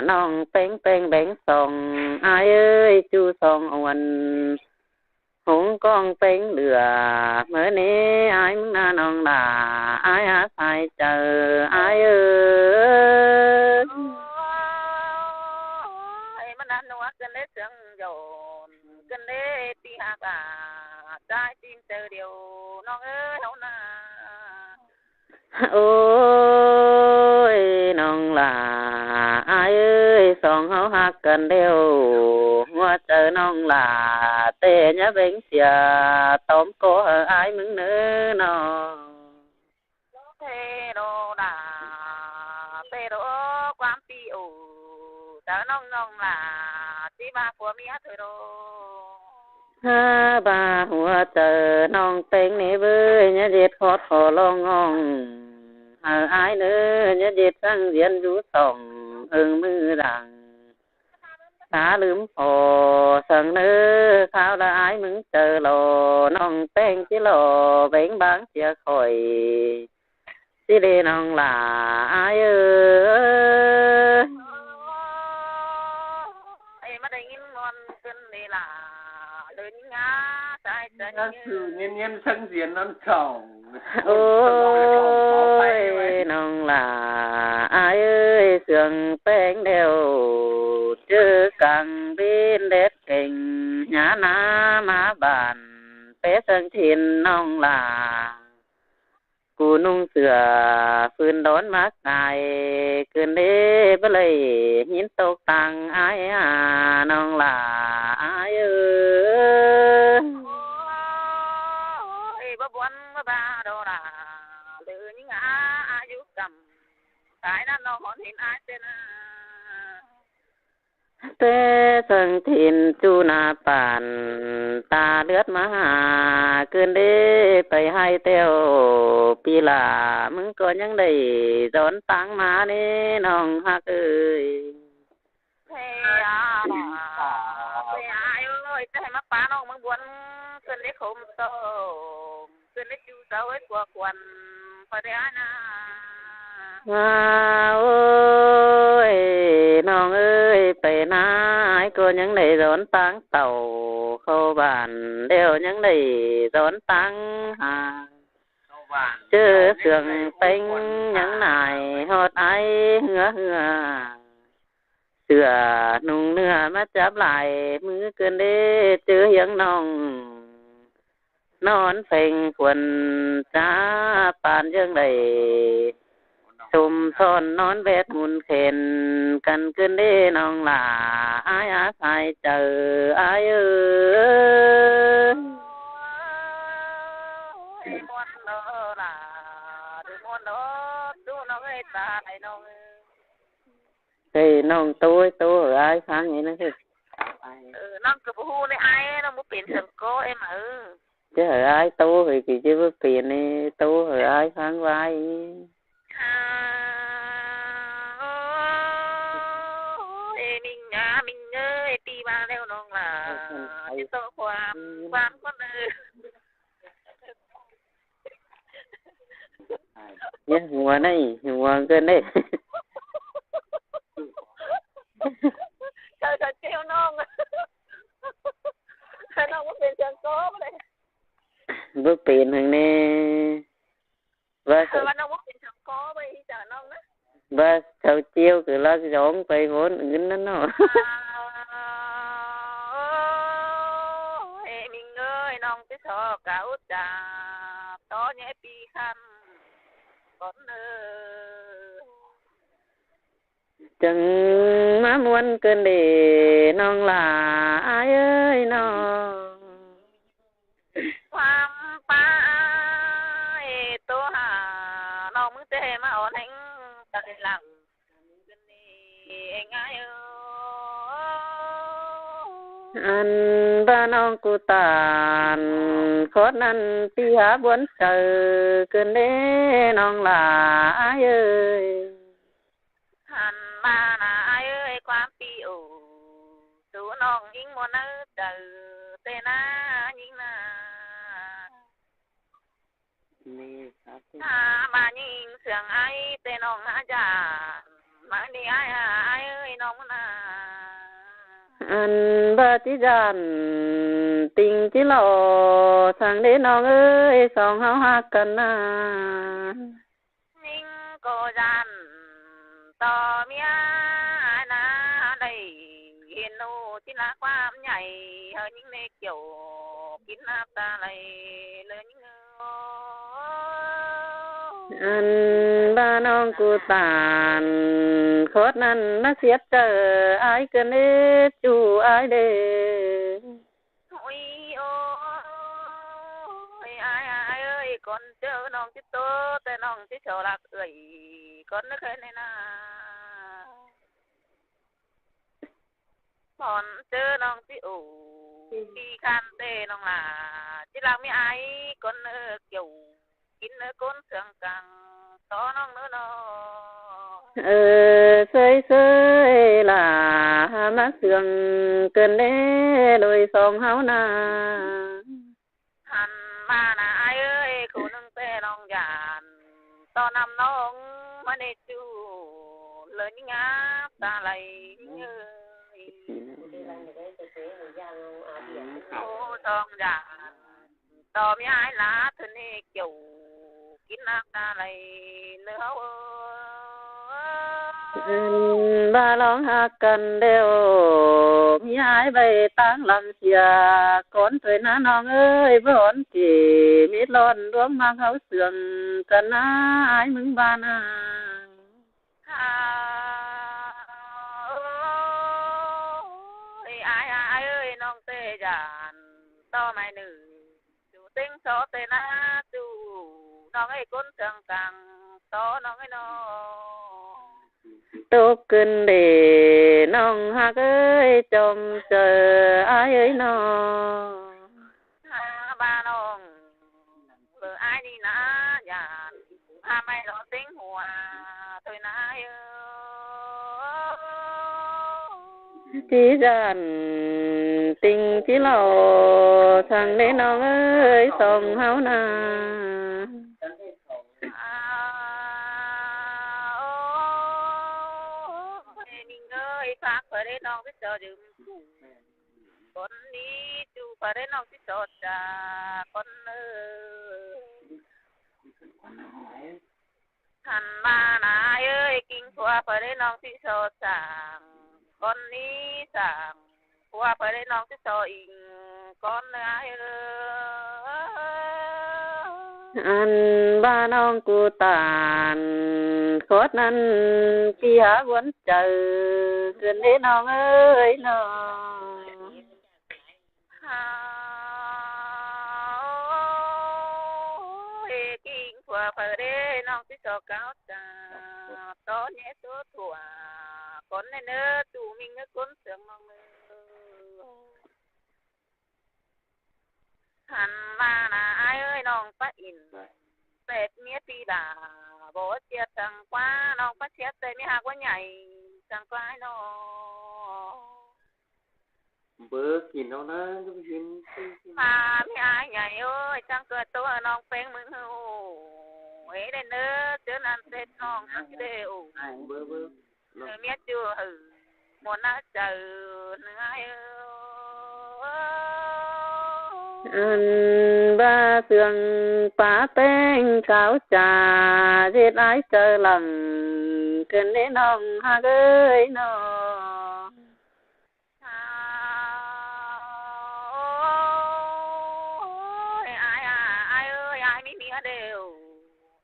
ꞌnọng ꞌpéng ꞌpéng béng song, ải ơi, ꞌchu song uôn. Hống ꞌcóng ꞌpéng lửa, ꞌmớ ꞌnế ải ꞌmứng ꞌna ꞌnọng lả, ải hả sai chaư, ải ơi. Ôi, ꞌmá ꞌna ꞌnua ꞌcứn ꞌlế siêng dọn, ꞌcứn ꞌlế ꞌpi hả cả, chai ꞌchim chaư điêu, ꞌnọng ơi, ꞌháu ꞌna. Ôi, ꞌnọng lả ải ơi, song ꞌháu ꞌhặc căn ꞌlẹo, ꞌhua chaư ꞌnọng lả ꞌtẹ ꞌnhá béng sia, tóm ꞌcọ hảư ải ꞌmứng ꞌnớ ꞌnọng. Thế đô đà, thế đô ꞌquám ꞌpi ổ, chaư ꞌnọng ꞌnọng lả, ꞌchí ꞌva phua ꞌmía thôi đô. Hả ꞌva ꞌhua chaư ꞌnọng ꞌpéng ꞌnị ꞌvới, ꞌnhá ꞌdệt khót khó ꞌlóng ꞌnọng, hảư ải ꞌnớ ꞌnhá ꞌdệt săng ꞌdiến dú sỏng, ưng ꞌmứ đăng. cá ꞌlứm phó săng ꞌnớ, kháo ꞌla ải ꞌmứng chaư lo, ꞌnọng ꞌpéng ꞌchí lo, béng báng sia khỏi. ꞌChí ꞌlế ꞌnọng ꞌlạ ải ơi. Ê, ꞌmá đảy ꞌnghín ꞌmuôn ꞌcứn ꞌlế ꞌlạ, đảy ꞌnhính ngá sai sai. Ôi, ꞌnọng ꞌlạ ải ơi, sương ꞌpéng đeo, ꞌchớ cang ꞌvến đét kheng, nhá ná ꞌmá bản, pé sương thìn ꞌnọng ꞌlạ. Cu ꞌnung sửa phưn đón mák cai, ꞌcứn đế báu đảy ꞌnhính tốc tăng ải à, ꞌnọng ꞌlạ ải ơi. Ôi, báu buôn báu ba đô đa, đảy ꞌnhính ngá ải dú căm, tai ꞌnặn ꞌnọng hón hên ải ꞌtến à. Pé sương thìn ꞌchu ná pản, ta ꞌlượt ꞌmá ha, ꞌcứn đế pay ꞌhại ꞌtẹo, ꞌpi ꞌlạ ꞌmứng ꞌcọ ꞌnhắng đảy dón táng ꞌmá ꞌnê ꞌnọng ꞌhặc ơi. Ê, à, ê, à, ôi, ꞌchớ ꞌhạy ꞌmá pá ꞌnọng ꞌmướng buôn, ꞌcứn đế khốm tôm. Ơ, ꞌnị ꞌchu sau ới, cua khuôn, khỏi đảy ải ná. À, ôi, ꞌnọng ơi, pay ná ải ꞌcọ ꞌnhắng đảy dón táng tảu, khảu bản đeo ꞌnhắng đảy dón táng ha. ꞌChớ sương ꞌpéng ꞌnhắng nải ꞌhọt ải ꞌhứa ꞌhứa. Sửa ꞌnung ꞌnưa ꞌmá chắp lai, ꞌmứ ꞌcứn đế ꞌchớ hiếng ꞌnọng. Nón pheng khuôn chá pán ꞌdớng đảy. Sôm son nón bét mun khen, căn ꞌcứn đế ꞌnọng ꞌlạ ải á sai chaư ải ơi. Ê, ꞌmuôn đô ꞌlạ, đảy ꞌmuôn đô, ꞌchu ꞌnọng ơi, ta đảy ꞌnọng ơi. Ê, ꞌnọng ꞌtố, ꞌtố hảư ải ꞌphắng ꞌnị ꞌnớ. Ơ, ꞌnọng ꞌcọ báu ꞌhụ ꞌnị ải, ꞌnọng báu pên sương ꞌcọ ê ꞌmá ư. Chứ hảư ải ꞌtố hảư kỉ chứ báu pên ꞌnị, ꞌtố hảư ải ꞌphắng ꞌvái. À, ôi, ê, ꞌmính à, ꞌmính ơi, ꞌpi ꞌva ꞌlẹo ꞌnọng ꞌlạ. Ôi, ôi. Chứ ꞌtố ꞌquám, ꞌquám ꞌcốn ơ. Nhé, hua ꞌnị, hua ꞌcơn ꞌnị. Sau, sau ꞌcheo ꞌnọng. Ơ, ꞌnọng báu pên sương ꞌcọ ꞌmá đảy. Báu pên hảư ꞌnị. ꞌVa sau, ꞌva ꞌnọng báu pên sương ꞌcọ ꞌmá ꞌhí chả ꞌnọng ꞌnớ. ꞌVa sau ꞌcheo ꞌcọ ꞌlạ dong pay ꞌvốn ứn ꞌnặn ꞌnớ. À, ôi, ê, ꞌmính ơi, ꞌnọng ꞌchí so cả út chả, tó nhé ꞌpi khăn, ꞌcốn ơ. Chắng ꞌmá ꞌmuôn ꞌcơn đế ꞌnọng ꞌlạ ải ơi ꞌnọng. ꞌQuám ꞌpá ải ꞌtố ha, ꞌnọng ꞌmứ ꞌtẹ ꞌmá ón ꞌhéng tải lăng. Ê, ải ơi. Ăn ꞌva ꞌnọng ꞌcọ tản, khót ꞌnặn ꞌpi hák buôn chaư, ꞌcơn đế ꞌnọng ꞌlạ ải ơi. Ăn ꞌva ná ải ơi, ꞌquám ꞌpi ổ, sú ꞌnọng ꞌnhính ꞌmuôn ꞌnớ chaư, ꞌtẹ ná ꞌnhính ná. À, ꞌva ꞌnhính sương ải, ꞌtẹ ꞌnọng ná dản, ꞌmá ꞌnị ải, ải ơi, ꞌnọng ꞌmá ná. Ăn ꞌva ꞌchí dản, ꞌtinh ꞌchí lo, săng đế ꞌnọng ơi, song ꞌháu ꞌhặc căn ná. ꞌNhính ꞌcọ dản, tó ꞌmía ải ná đảy, hên ꞌnụ ꞌchí ꞌlạ ꞌquám nhảy, hảư ꞌnhính ꞌnê kiẻo, kín ꞌnạp ta đảy, ꞌlới ꞌnhính ơi. Ăn ꞌva ꞌnọng ꞌcọ tản, khót ꞌnặn ꞌmá ꞌsiếp chaư, ải ꞌcơn đế ꞌchu ải đế. Ôi, ôi, ải, ải ơi, ꞌcốn ꞌchớ ꞌnọng ꞌchí ꞌtố, ꞌtẹ ꞌnọng ꞌchí so ꞌlặc ơi, ꞌcốn ꞌnớ khơi ꞌnị ná. ꞌCốn ꞌchớ ꞌnọng ꞌchí ổ, ꞌpi khăn ꞌtẹ ꞌnọng ꞌlạ, ꞌchí ꞌlặc ꞌmí ải, ꞌcốn ꞌnớ kiẻo, kín ꞌnớ ꞌcốn sương căng, tó ꞌnọng ꞌnớ ꞌnọ. Ơ, sơi sơi lả, hả ꞌmá sương cơn đế đôi song háo na. Hẳn ꞌva na ai ơi, khổ ꞌnưng ꞌtẹ ꞌnọng dản, ꞌto ꞌnăm ꞌnọng ꞌmá ꞌnê ꞌchu, lơ ꞌnhính áp ta lay ꞌnhính ơi. Khổ song dản, ꞌto ꞌmí ai lá thơ ꞌnê kiêu, kin áp ta lay ꞌnớ ꞌháu ơi. Ăn ꞌva ꞌlóng ꞌhặc căn ꞌlẹo, ꞌmí ai ꞌvạy ꞌtáng lăng sia, cón thôi ꞌná ꞌnọng ơi, bón kỉ mít lon ꞌluống ꞌmặc ꞌháu sương căn ꞌná ai ꞌmứng ꞌva na. Ơi, ai, ai, ai ơi, ꞌnọng ꞌtẹ dản, ꞌto mai ꞌnưng, ꞌchu ꞌtếng so ꞌtẹ ꞌná ꞌchu, ꞌnọng ơi, ꞌcốn sương cang, ꞌto ꞌnọng ơi ꞌnọ. Tốc cơn đế ꞌnọng ꞌhặc ơi, chom chaư ai ơi ꞌnọ. Hả ꞌva ꞌnọng, lơ ai đi ꞌná dản, hả mai lo ꞌtếng hua thôi ꞌná ơi. ꞌChí dản ꞌtinh ꞌchí lo, thăng đế ꞌnọng ơi, song háo na. Ơi, ꞌmí ơi, phák ꞌpưa đế ꞌnọng ꞌchí so dưm ꞌchu, cón ꞌnị ꞌchu, ꞌpưa đế ꞌnọng ꞌchí so ꞌchạ, cón ơi. Hẳn ꞌva na ai ơi, kin ꞌpưa ꞌpưa đế ꞌnọng ꞌchí so săng, cón ꞌnị săng, ꞌpưa ꞌpưa đế ꞌnọng ꞌchí so inh, cón ơi. Ăn ꞌva ꞌnọng ꞌcú ꞌtan, khót ꞌnặn ꞌchí hả ꞌguốn chaư, cơn đế ꞌnọng ơi ꞌnọ. Ơi, kin ꞌpưa ꞌpưa đế ꞌnọng ꞌchí so cáo ꞌchạ, ꞌto ꞌnhé ꞌtố thua, cón ꞌnê ꞌnớ, ꞌchu ꞌmí ꞌnớ ꞌcốn sương ꞌnọng ơi. Hẳn ꞌva na ai ơi, ꞌnọng ꞌpá ỉn, ꞌpẹt ꞌmía ꞌpi đa, bók ꞌchiết thăng ꞌquá, ꞌnọng ꞌpá ꞌchiết ꞌtẹ ꞌmí ꞌhặc ꞌquá nhảy thăng ꞌquá ꞌnọng. Bớc kin ꞌnọng ꞌná, ꞌlụk kin. Hả ꞌmí ai nhảy ơi, chắng ꞌcọ ꞌtố ꞌnọng ꞌpéng ꞌmứng ꞌhụ. Ê, đe ꞌnớ, ꞌchớ ꞌnặn ꞌtếng ꞌnọng ꞌchắng đê ụ. Bớc, bớc. Ơ, ꞌmía ꞌchu ư, ꞌmuôn ꞌná chaư ꞌnớ ai ơi. Ăn ꞌva sương pá ꞌpéng cáo ꞌchạ, ꞌdệt ai chaư lăng, cơn đế ꞌnọng ꞌhặc ơi ꞌnọ. Ơi, ai, ai, ai ơi, ai ꞌmí ꞌmía đêu.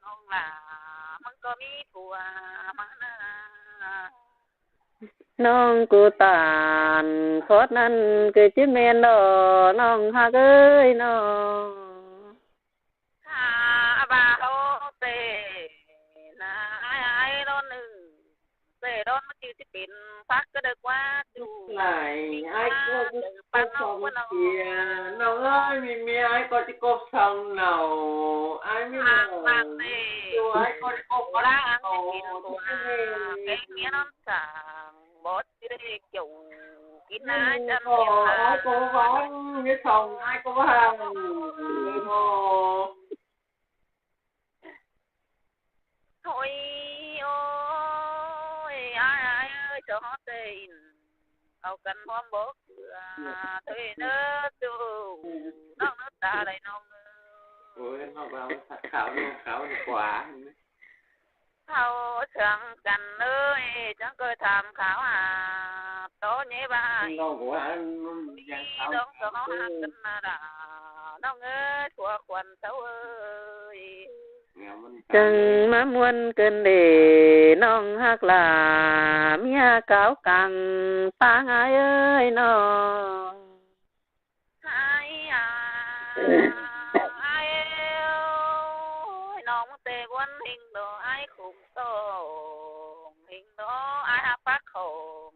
ꞌNọng lả, ꞌmứng ꞌcọ ꞌmí phua ꞌmắn ꞌná. ꞌNọng ꞌcú ꞌtan, khót ꞌnặn ꞌcọ ꞌchí ꞌmen ꞌló, ꞌnọng ꞌhặc ơi ꞌnọ. Hả ꞌva ꞌháu ꞌtẹ ꞌná ai, ai ꞌló ꞌnưng. ꞌTẹ đón ꞌmá ꞌchư ꞌchí pên phák cá đaư ꞌquá ꞌchu. Lai, ai ꞌcọ ꞌchí cốp song sia. ꞌNọng ơi, ꞌmí ꞌmía ai ꞌcọ ꞌchí cốp song ꞌnặn. Ai ꞌmí ꞌnặn. ꞌChu ai ꞌcọ ꞌchí cốp song ꞌnặn. Kéng ꞌmía ꞌnón săng, bók ꞌchư đé kiêu. Kin ꞌnạ chăm ꞌcọ, ai ꞌcọ ꞌváng, ꞌmía song ai ꞌcọ ꞌváng. Ơ ꞌmá. Thôi ơi, ai, ai ơi, ꞌchọ ꞌtếng au căn ꞌhuôm bốc ꞌcứa. Thôi ꞌnớ ꞌchu, ꞌnọng ꞌnớ ta đảy ꞌnọng ơi. Ôi, ꞌnọng ꞌva kháo ꞌnị, kháo ꞌnị ꞌquá. Kháo chắng căn ơi, chắng ꞌcọ tham kháo hả. ꞌTo ꞌnhé ꞌva. ꞌNọng ꞌcọ ăn ꞌnọng kháo. ꞌCọ ꞌhặc căn ꞌnạ đa. ꞌNọng ơi, phua khuôn ꞌsáu ơi. Chắng ꞌmá ꞌmuôn cơn đế, ꞌnọng ꞌhặc lả, ꞌmía cáo căng, ꞌtáng ai ơi ꞌnọ. Ai à, ai ơi, ꞌnọng ꞌtẹ ꞌquán ꞌhính đó, ai khủng tông, ꞌhính đó, ai hả pác khủng,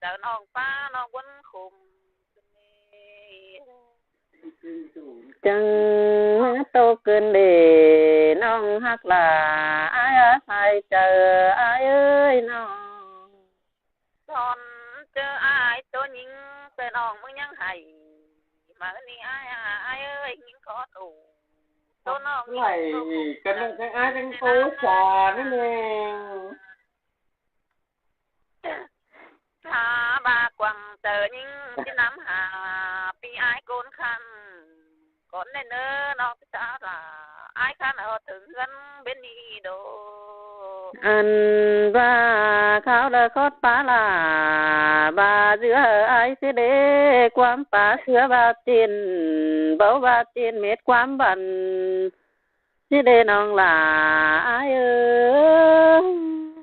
chaư ꞌnọng ꞌpá, ꞌnọng ꞌquán khủng. Chắng ꞌmá ꞌtố cơn đế, ꞌnọng ꞌhặc lả, ai hả ai chaư ai ơi no. Son chơ ai tô nhính, tơ nong ꞌmứng ꞌnhắng hảy. Mà ꞌnị ai à, ai ơi, nhính khó tủ. Tô nong ꞌnhắng khó tủ. Căn ꞌnị chắng ai chắng tô chả ꞌnị nè. Hả, ba quăng tơ nhính ꞌchí năm hả, pi ai ꞌcốn khăn. Cón ꞌnê ꞌnớ ꞌnọng ꞌchí ta ꞌva ai khăn ꞌhọt ꞌtếng ꞌhướn ꞌbến ꞌnị đô. Ăn ꞌva kháo đa khót pá la, ba ꞌdứa ai ꞌsứ đê ꞌquám pá ꞌsứa ba tin, báu ba tin mết ꞌquám băn ꞌsứ đê ꞌnọng lả ai ơi.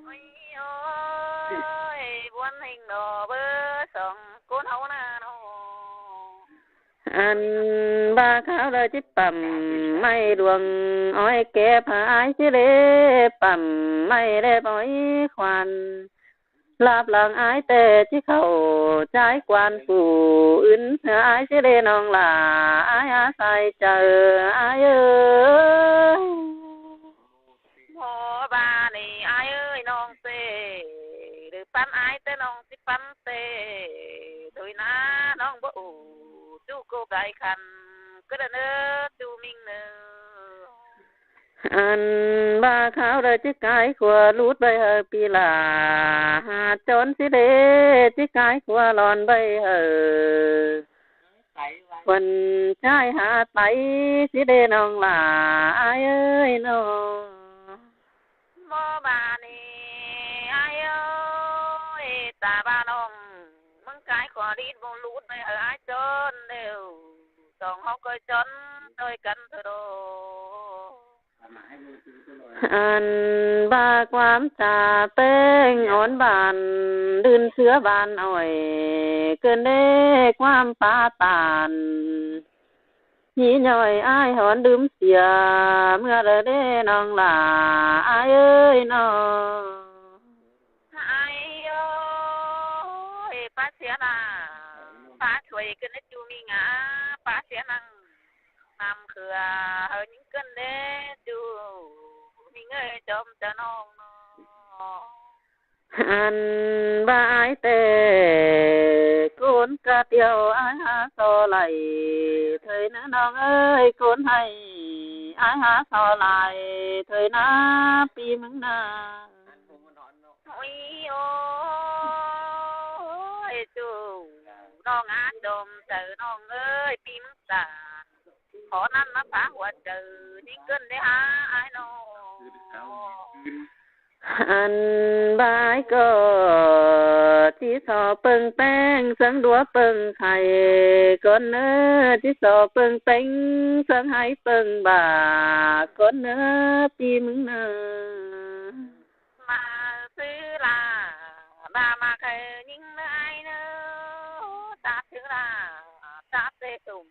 Ôi ôi, buôn hình đó bơ song ꞌcốn ꞌháu na nó. Ăn ꞌva kháo đa ꞌchí pẳm ꞌmạy luông ói kép hả ai ꞌsứ đê pẳm ꞌmạy đe bói khoan. Láp lăng ai ꞌtẹ ꞌchí khảu ꞌchái quan phủ ứn hả ai ꞌsứ đê ꞌnọng lả ai hả sai chaư ai ơi. Hô ba ꞌnị ai ơi ꞌnọng ꞌtẹ, đư păn ai ꞌtẹ ꞌnọng ꞌchí păn ꞌtẹ. Thôi na ꞌnọng báu ủ, ꞌchu cô gai khăn, ꞌcứ đa ꞌnớ ꞌchu ꞌminh ꞌnớ. Ăn ꞌva kháo đa ꞌchí cai khua lút ꞌvạy hảư pi la, hả chón ꞌsứ đê ꞌchí cai khua lon ꞌvạy hảư. Khuôn ꞌchái hả tai ꞌsứ đê ꞌnọng lả ai ơi no. Báu ba ꞌnị ai ơi, ta ba ꞌnọng ꞌmứng cai khua lít báu lút ꞌvạy hảư ai chón đêu. Song ꞌháu ꞌcoi chón ꞌtoi căn thôi đô. Ăn ꞌva ꞌquám cha ꞌpéng ón bản, đưn ꞌsứa bản ỏi, ꞌcứn đê ꞌquám pá tản. Nhí ꞌnọi ai hón đưm sia, ꞌmưa đa đê ꞌnọng lả ai ơi no. Ai ơi, pá sia na, pá chuối ꞌcứn đê ꞌchu ꞌminh a, pá sia năng. Năm khưa hảư nhính ꞌcứn đê ꞌchu ꞌminh ơi, chom chaư ꞌnọng nó. Ăn ꞌva ai ꞌtẹ ꞌcốn cá tiêu ai hả so lai, thôi ꞌnớ ꞌnọng ơi ꞌcốn hay ai hả so lai, thôi ꞌnớ pi ꞌmứng ꞌnớ. Ôi ôi, ꞌchu ꞌnọng a chom chaư ꞌnọng ơi, pi ꞌmứng ta. Khó năn ꞌmá pá hua chaư, nhính ꞌcứn đê hả ai ꞌnọng. Ăn ꞌva ai ꞌcọ ꞌchí so ꞌpơng ꞌpéng, sớng đúa ꞌpơng khay, cón ꞌnớ ꞌchí so ꞌpơng ꞌpéng, sớng hái ꞌpơng bả, cón ꞌnớ pi ꞌmứng ꞌnớ. Mà ꞌsứ la, ba mà khay nhính ꞌnớ ai ꞌnớ, ta ꞌsứ la, ta ꞌtê tủm,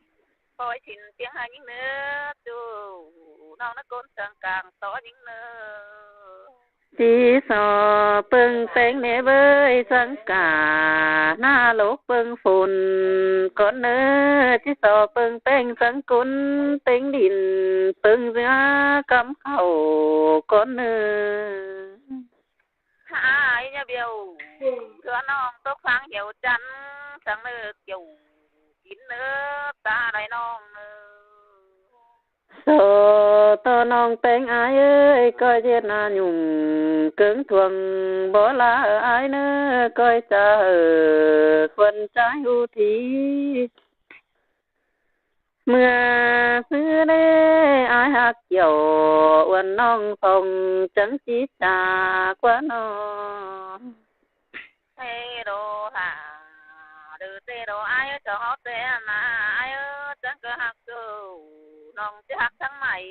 ꞌpoi ꞌchịn piếng hả nhính ꞌnớ, ꞌchu ꞌnọng ꞌnớ ꞌcốn sương cang tó nhính ꞌnớ. ꞌChí so ꞌpơng ꞌpéng ꞌnê ꞌvới sương cả, ꞌná lốc ꞌpơng phôn, cón ꞌnớ ꞌchí so ꞌpơng ꞌpéng sương cún, ꞌtếng đin ꞌpơng ꞌdứa cắm khảu, cón ꞌnớ. Hả ai nhá biêu, thưa ꞌnọng tốc phang hiếu chăn, sương ꞌnớ kiêu kín ꞌnớ, ta đảy ꞌnọng ꞌnớ. So ꞌto ꞌnọng ꞌpéng ai ơi, ꞌcoi ꞌdệt na nhung, ꞌcớng thuông báu la ai ꞌnớ, ꞌcoi chaư hảư khuôn ꞌchái hu thi. ꞌMưa ꞌsứ đê ai ꞌhặc kiẻo, uôn ꞌnọng song chắng ꞌchí cha ꞌquá ꞌnọ. Tê đô hả, đư tê đô ai ơi, cho ꞌháu tê na ai ơi, chắng ꞌcọ ꞌhặc ꞌchu, ꞌnọng ꞌchí ꞌhặc chắng mảy,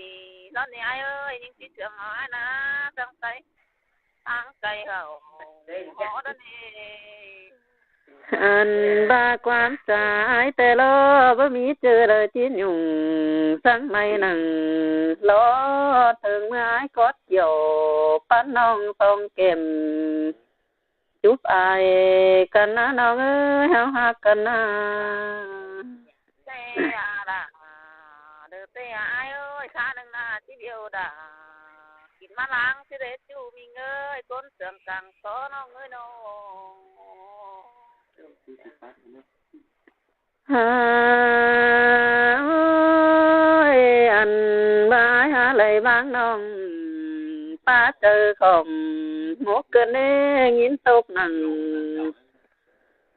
ꞌlón ꞌnị ai ơi, nhính ꞌchí chướng ai na, chắng tay, chắng cay hảư, khó đó ꞌnị. Ăn ꞌva ꞌquám cha ai ꞌtẹ lo, báu ꞌmí ꞌchư đaư ꞌchí nhung, chắng mảy nẳng lo, ꞌtếng ꞌmưa ai cót kiẻo, pán ꞌnọng song kẻm. Chúp ai căn ꞌnớ ꞌnọng ơi, ꞌháu ꞌhặc căn ꞌnớ. Tê à đa, đư tê à ai ơi, khá nưng na ꞌchí biêu đa. Kin ꞌmá ꞌláng ꞌchư đé ꞌchu ꞌmí ꞌngới, ꞌcốn sương cang tó ꞌnọng ꞌngới ꞌnọng. Ôi, ăn ꞌva ải hák đảy ꞌváng ꞌnọng, ꞌpá chaư khỏm ꞌmốc ꞌcợn ꞌnê, ꞌnghín tốc nẳng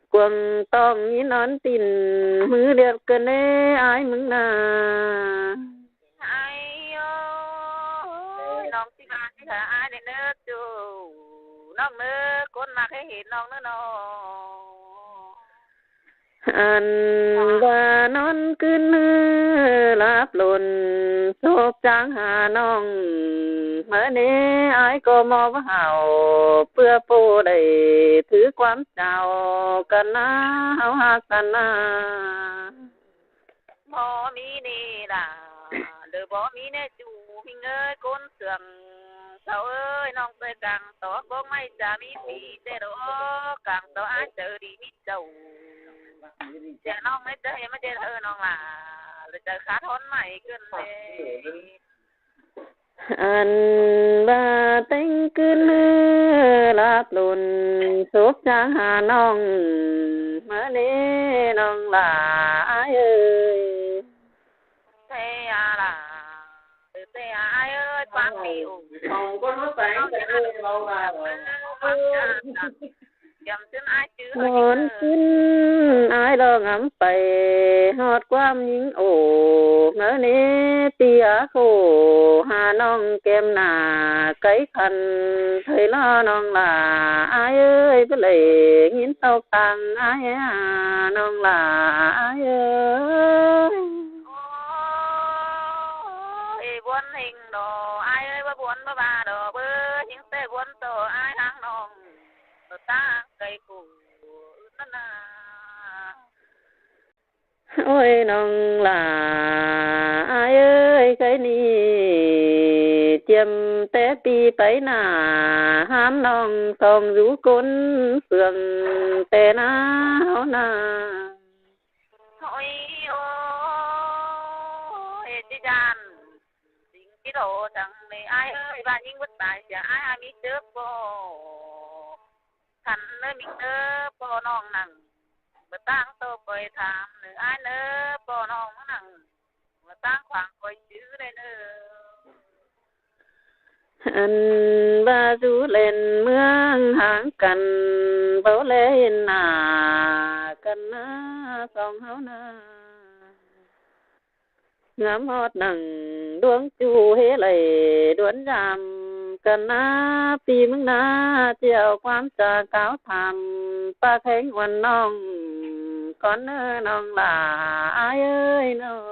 cuông tỏng ꞌnghín ón tin, ꞌmứ điệt ꞌcợn ꞌnê ải ꞌmứng nả. Ải ơi, ꞌnọng ꞌchí ꞌva ꞌchí hả ải đảy ꞌnớ ꞌchu, ꞌnọng ꞌnớ, ꞌcốn ꞌmặc hảư hên ꞌnọng ꞌnớ ꞌnọng. Ăn ꞌva ꞌnón ꞌcứn ꞌhứ ꞌlặp lôn, sốp chang hả ꞌnọng, ꞌmớ ꞌnê ải ꞌcọ ꞌmo ꞌva hảư, ꞌpưa ꞌpộ đảy thứ ꞌquám chao căn ꞌná, hảư hák căn ꞌná. Báu ꞌmí ꞌnê đa, đơ báu ꞌmí ꞌnê ꞌchu ꞌmí ꞌngới, ꞌcốn sương sau ơi, ꞌnọng ꞌtẹ cang tó bóng ꞌmạy chả ꞌmí phi ꞌtẹ đó, cang tó ải chaư đi ꞌmí chảu. Chả ꞌnọng ꞌmạy chả hên ꞌmá ꞌdệt hảư ꞌnọng lả, ꞌlới chả khát ꞌhón ꞌmạy ꞌcợn ꞌlế. Ăn ꞌva ꞌtếng ꞌcứn ꞌhứ ꞌlặp lôn, sốp chang hả ꞌnọng, ꞌmớ ꞌnê ꞌnọng lả ải ơi. Thế à lả, ừ, thế à ải ơi, ꞌquám đi ủng. Không có nói toán cho nên là lâu mà. Ôi, ôi. Chăm chưn ải chứ. Ón ꞌcứn ải ꞌlo ngắm pay, ꞌhọt ꞌquám ꞌnhính ổ, ꞌmớ ꞌnê ꞌpi ꞌhá khổ, hả ꞌnọng kem nả, cáy khăn, thây ꞌlo ꞌnọng lả ải ơi, báu đảy ꞌnghín tốc tang ải hả ꞌnọng lả ải ơi. Ôi, buôn ꞌhính đó, ải ơi, báu buôn báu ba đó, báu ꞌhính ꞌtẹ buôn tó ải háng ꞌnọng. Ôi, ꞌnọng lả ải ơi, ꞌkhạy ꞌnị chiêm té ꞌpi pay nả, hám ꞌnọng song dú ꞌcốn sương té ná ꞌháu ná. Ôi, ôi, ê, ꞌchí dản, dính ꞌchí đổ thẳng ꞌnị ải ơi, ꞌva ꞌnhính bứt tai sia ải, ải ꞌmí chớp ꞌpọ. Khăn ꞌnớ ꞌmính ꞌnớ, ꞌpọ ꞌnọng nẳng. Bơ ꞌtáng tô ꞌcoi tham ꞌnớ ải ꞌnớ, ꞌpọ ꞌnọng nẳng. Bơ ꞌtáng khoang ꞌcoi chứ đảy ꞌnớ. Ăn ꞌva dú ꞌlen ꞌmướng háng căn, báu ꞌlé hên nả căn ná song ꞌháu ná. Ngắm ꞌhọt nẳng ꞌluống ꞌchu ꞌhế đảy đuôn dăm căn ná, ꞌpi ꞌmứng ná ꞌchí au ꞌquám chả cáo tham, ꞌpá khéng uôn ꞌnọng, ꞌcốn ꞌnớ ꞌnọng lả ải ơi ꞌnọng.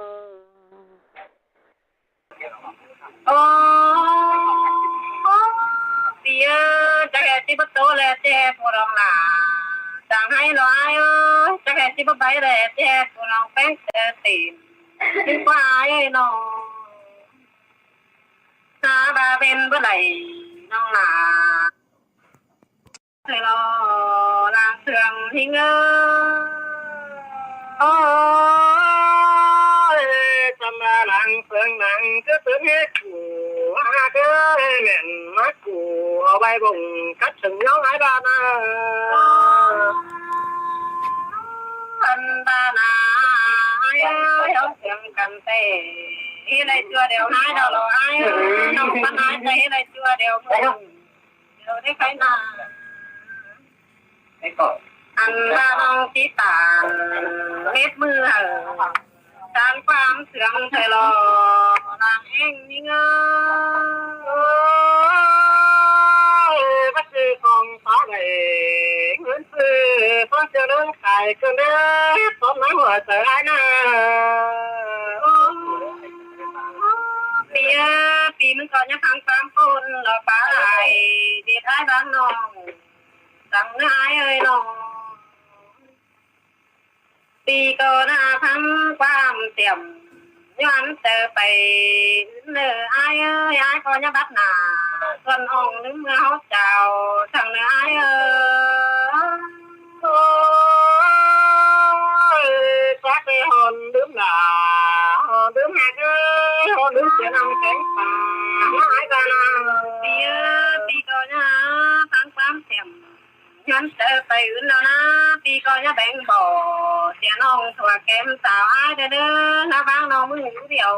Ô, ꞌpi ơi, chắc ꞌchí báu tô ꞌlẹ ꞌchí ꞌhế ꞌpộ ꞌnọng lả. Chắng ꞌhại ꞌlo ải ơi, chắc ꞌchí báu pay ꞌlẹ ꞌchí ꞌhế ꞌpộ ꞌnọng ꞌpéng ꞌtẹ tin. Chính ꞌquá ải ơi ꞌnọng. Hả ꞌva pên báu đảy ꞌnọng lả. Thầy lo làng sương ꞌhính ơi. Ôi, chăm ꞌva làng sương làng cứ sương ꞌhế củ, ha cứ ꞌhế mẻn mát củ, au ꞌvạy bổng cắt sương nhóng ải ꞌva ná. Ăn ꞌva ná, ải ơi, au sương căn ꞌtẹ. ꞌHế đảy ꞌchua đẻo ải đỏ lo ải ơi, ꞌnọng ꞌmắn ải ꞌtẹ ꞌhế đảy ꞌchua đẻo. Ăn ꞌva ꞌnọng ꞌchí tản mết ꞌmự hảư, tản ꞌquám sương thầy lo, làng ꞌhính ꞌnhính ơi. Ôi, báu sư khong tó đảy, ꞌngớn sư, tó ꞌchưa ꞌlớng cải cơn đế, tó ꞌmá hua sơ ải ná. Ôi, ꞌpi ơi, ꞌpi ꞌmứng ꞌcọ nhá tháng tám ꞌcốn lo ꞌpá ải, đi thái báng ꞌnọng. Chắng ꞌnớ ải ơi ꞌnọng. ꞌPi ꞌcọ ná thắng ꞌquám tiệm, ꞌnhọn ꞌchớ pay ꞌnớ ải ơi, ải ꞌcọ nhá bắt nả, tuần ỏng ꞌlứm ꞌmưa ꞌháu chao, chắng ꞌnớ ải ơi. Ôi, chắc ꞌlới hòn ꞌlứm nả, hòn ꞌlứm hạc ơi, hòn ꞌlứm sia năm kéng pà, ải ꞌva ná. Pí ơi, pí ꞌcọ ꞌnhá ꞌphắng ꞌquám thẻm, ꞌnhắng ꞌchớ pay ứn lo ꞌná, pí ꞌcọ ꞌnhá béng bók sia ꞌnọng ꞌtưa kém sáo ải đé ꞌnớ, ꞌná ꞌváng ꞌnọng ꞌmự điêu,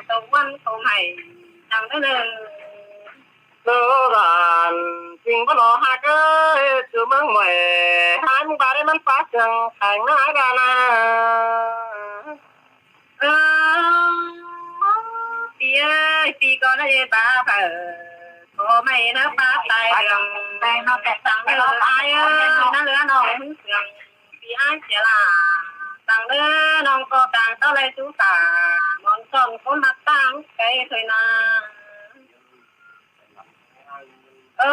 tô ꞌquám tô ꞌmạy, chắng đé ꞌnớ. Lỏ ꞌlạ, ꞌchí báu lo ꞌhặc ới, ꞌchu ꞌmướng ꞌmạy, ải ꞌmướng ꞌva đé ꞌmắn ꞌpá sương kheng ꞌná ải ꞌva ꞌná. Ơ, pí ơi, pí ꞌcọ ꞌnhá ꞌdệt ba phaư, ꞌcọ ꞌmạy ꞌná ꞌpá tai lương, chắng ꞌlứa ải ới, ꞌná ꞌlứa ꞌnọng ꞌmướng sương, pí ải sia ꞌlạ, chắng ꞌlứa ꞌnọng ꞌcọ cang ꞌto ꞌlẹ sú ta, ꞌmón son ꞌcốn ꞌmặc ꞌtáng cay thôi ꞌná. Ơ,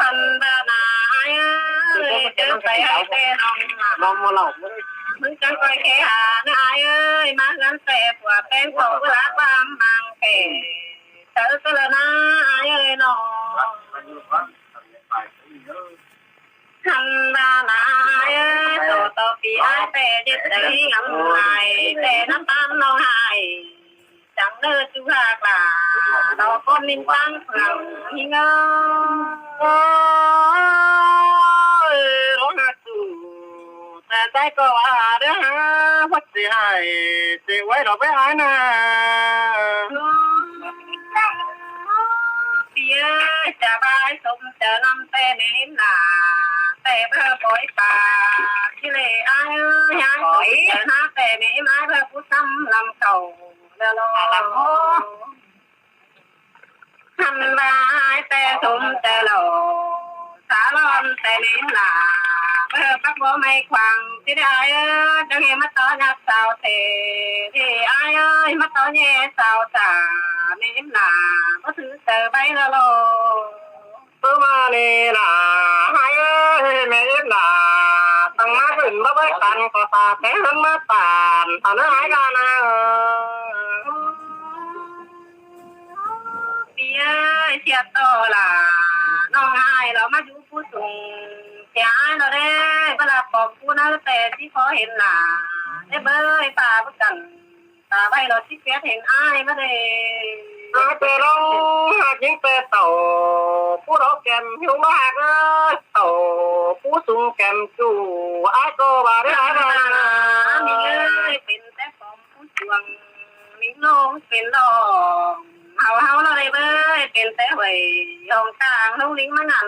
ăn ꞌva ꞌná ải ới, ꞌchớ pay ải ꞌtẹ ꞌnọng ꞌmá, ꞌmướng chắng ꞌcoi khe ha ꞌnớ ải ới, ꞌmá ꞌhướn ꞌtẹ pua ꞌpéng khong ꞌlạ ꞌquám mang kẻ, ꞌchớ ꞌcọ ꞌlạ ꞌná ải ới ꞌnọng. Ăn ꞌva ꞌná ải ới, tô tô pí ải ꞌtẹ ꞌdệt đảy ngắm lai, ꞌtẹ ꞌnắm ꞌtán ꞌnọng ải, chắng ꞌnớ ꞌchu ꞌhặc ꞌlạ, tô ꞌcốn ꞌmính ꞌtáng phượng ꞌhính ới. Ôi, ꞌló ꞌhặc ꞌchu, ꞌtẹ ꞌchái ꞌcọ ꞌva đé ha, ꞌhuất ꞌchí ải, ꞌchí ꞌvạy lo ꞌvạy ải ꞌná. Pí ơi, chả ꞌva ải sôm chaư ꞌnặm ꞌtẹ mên ꞌnạ, ꞌtẹ báu pói pák ꞌchí ꞌlẹ ải ới, ꞌhặc sôm chaư ꞌnạ ꞌtẹ mên ải báu pú ꞌsắm ꞌlắm khảu, ꞌlạ lo. Ăn ꞌva ải ꞌtẹ sôm chaư lo, sa ꞌlón ꞌtẹ mên ꞌnạ, báu pák báu ꞌmạy khoang, ꞌchí đé ải ới, chắng ꞌhê ꞌmá ꞌto ꞌnhạk sáo thế, ꞌchí ải ới, ꞌmá ꞌto ꞌnhé sáo sa, mên ꞌnạ, báu thứ chaư ꞌvạy ꞌlạ lo. Tư ꞌmá ꞌnị ꞌnạ, ải ới, mên ꞌnạ, tẳng ꞌmá ꞌcứn báu ꞌvạy căn ꞌcọ sa, té ꞌhướn ꞌmá ꞌtán, sa ꞌnớ ải ꞌva ꞌná. Pí ơi, sia tô ꞌlạ, ꞌnọng ải lo ꞌmá dú pú sung, sia ải lo đé, báu ꞌlạ pom pú ꞌnớ ꞌtẹ ꞌchí ꞌcọ hên ꞌnạ, đé bới pá báu căn, ta ꞌvạy lo ꞌchí kẹt hên ải ꞌmá đé. Ải ꞌtẹ ꞌlống ꞌhặc ꞌnhính ꞌtẹ tảu, pú đaư kẻm hiu ꞌmá ꞌhặc ới, tảu pú sung kẻm ꞌchu, ải ꞌcọ ꞌva đé ải ꞌva ꞌná. Ải ꞌmí ơi, pên té pom pú chuông, ꞌmí ꞌlống pên ꞌlống, hảu ꞌháu ꞌlạ đé bới, pên té huê, ꞌlống ꞌtáng ꞌlống ꞌlính ꞌmá ngăn,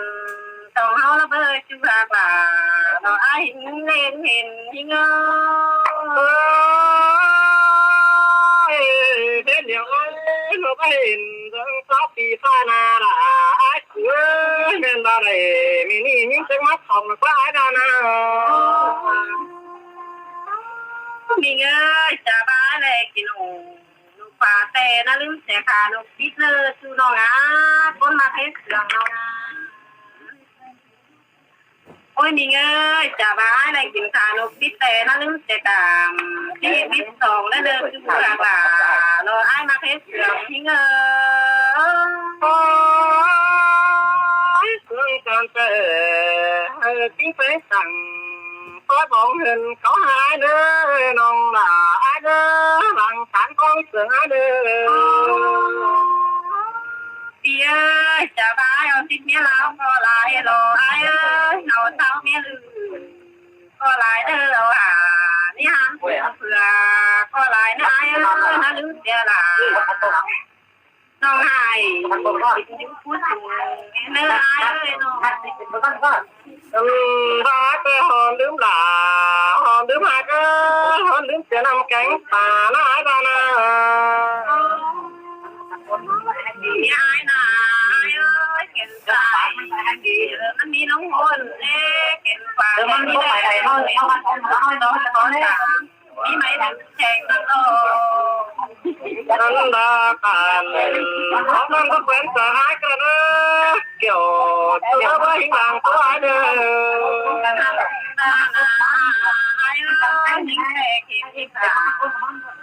tỏng ꞌháu ꞌlạ bới ꞌchu ꞌhặc ꞌlạ, lo ải ꞌhính ꞌlến hên ꞌhính ơi. Ơi, hên điêu ơi, lo báu hên dong sáo pí ꞌphạ ꞌnạ ꞌlạ, ải ꞌcứ ơi, mên ꞌva đảy, ꞌmí ꞌnị ꞌnhính chếng ꞌmá khong ꞌlạ ꞌquá ải ꞌva ꞌná. ꞌMí ơi, chả ꞌva ải ꞌlẹ kin ổ. Nộp phả ꞌtẹ ꞌná ꞌlứm sia khả nộp pít ꞌnớ ꞌchu ꞌnọng ꞌnạ, ꞌcốn ꞌmặc hết sương ꞌnọng ꞌnạ. Ôi ꞌmí ơi, chả ꞌva ải ꞌlẹ kin khả nộp pít ꞌtẹ ꞌná ꞌlứm sia khả, pít pít song ꞌnớ ꞌnớ ꞌchu ꞌhặc ꞌlạ, lo ải ꞌmặc hết sương ꞌhính ới. Ôi, sương chan ꞌtẹ, ơi, kin pé săng, tói bóng hên cáu ải ꞌnớ, ꞌnọng ꞌlạ ải ꞌnớ, lăng cán khong sương ải ꞌnớ. Pí ơi, chả ꞌva ải au síp ꞌmía ꞌláo ꞌcọ lai lo ải ơi, au ꞌtháu ꞌmía ꞌlự ꞌcọ lai đé lo hả, ꞌmí háng phưa ꞌcọ lai ꞌnớ ải ơi, ꞌná ꞌlứm sia ꞌlạ. ꞌNọng ải, pú sung ꞌnớ ải ơi ꞌnọng. Ăn ꞌva ải ꞌtẹ hon ꞌlứm ꞌlạ, hon ꞌlứm ꞌhặc ới, hon ꞌlứm sia ꞌnặm kéng pá ꞌnớ ải ꞌva ꞌná. ꞌMí ải ꞌnạ ải ơi, kẻn sai, ꞌmắn ꞌmí ꞌlống hôn ꞌlế, kẻn pá ꞌmắn ꞌmí ꞌlống hôn ꞌlế, ꞌmắn ꞌmí ꞌlống hôn ꞌlế. Ăn ꞌva căn, khong căn báu kén sa ải ꞌcọ ꞌnớ, kiẻo ꞌchu ꞌnớ báu ꞌhính lăng ꞌtố ải ꞌnớ.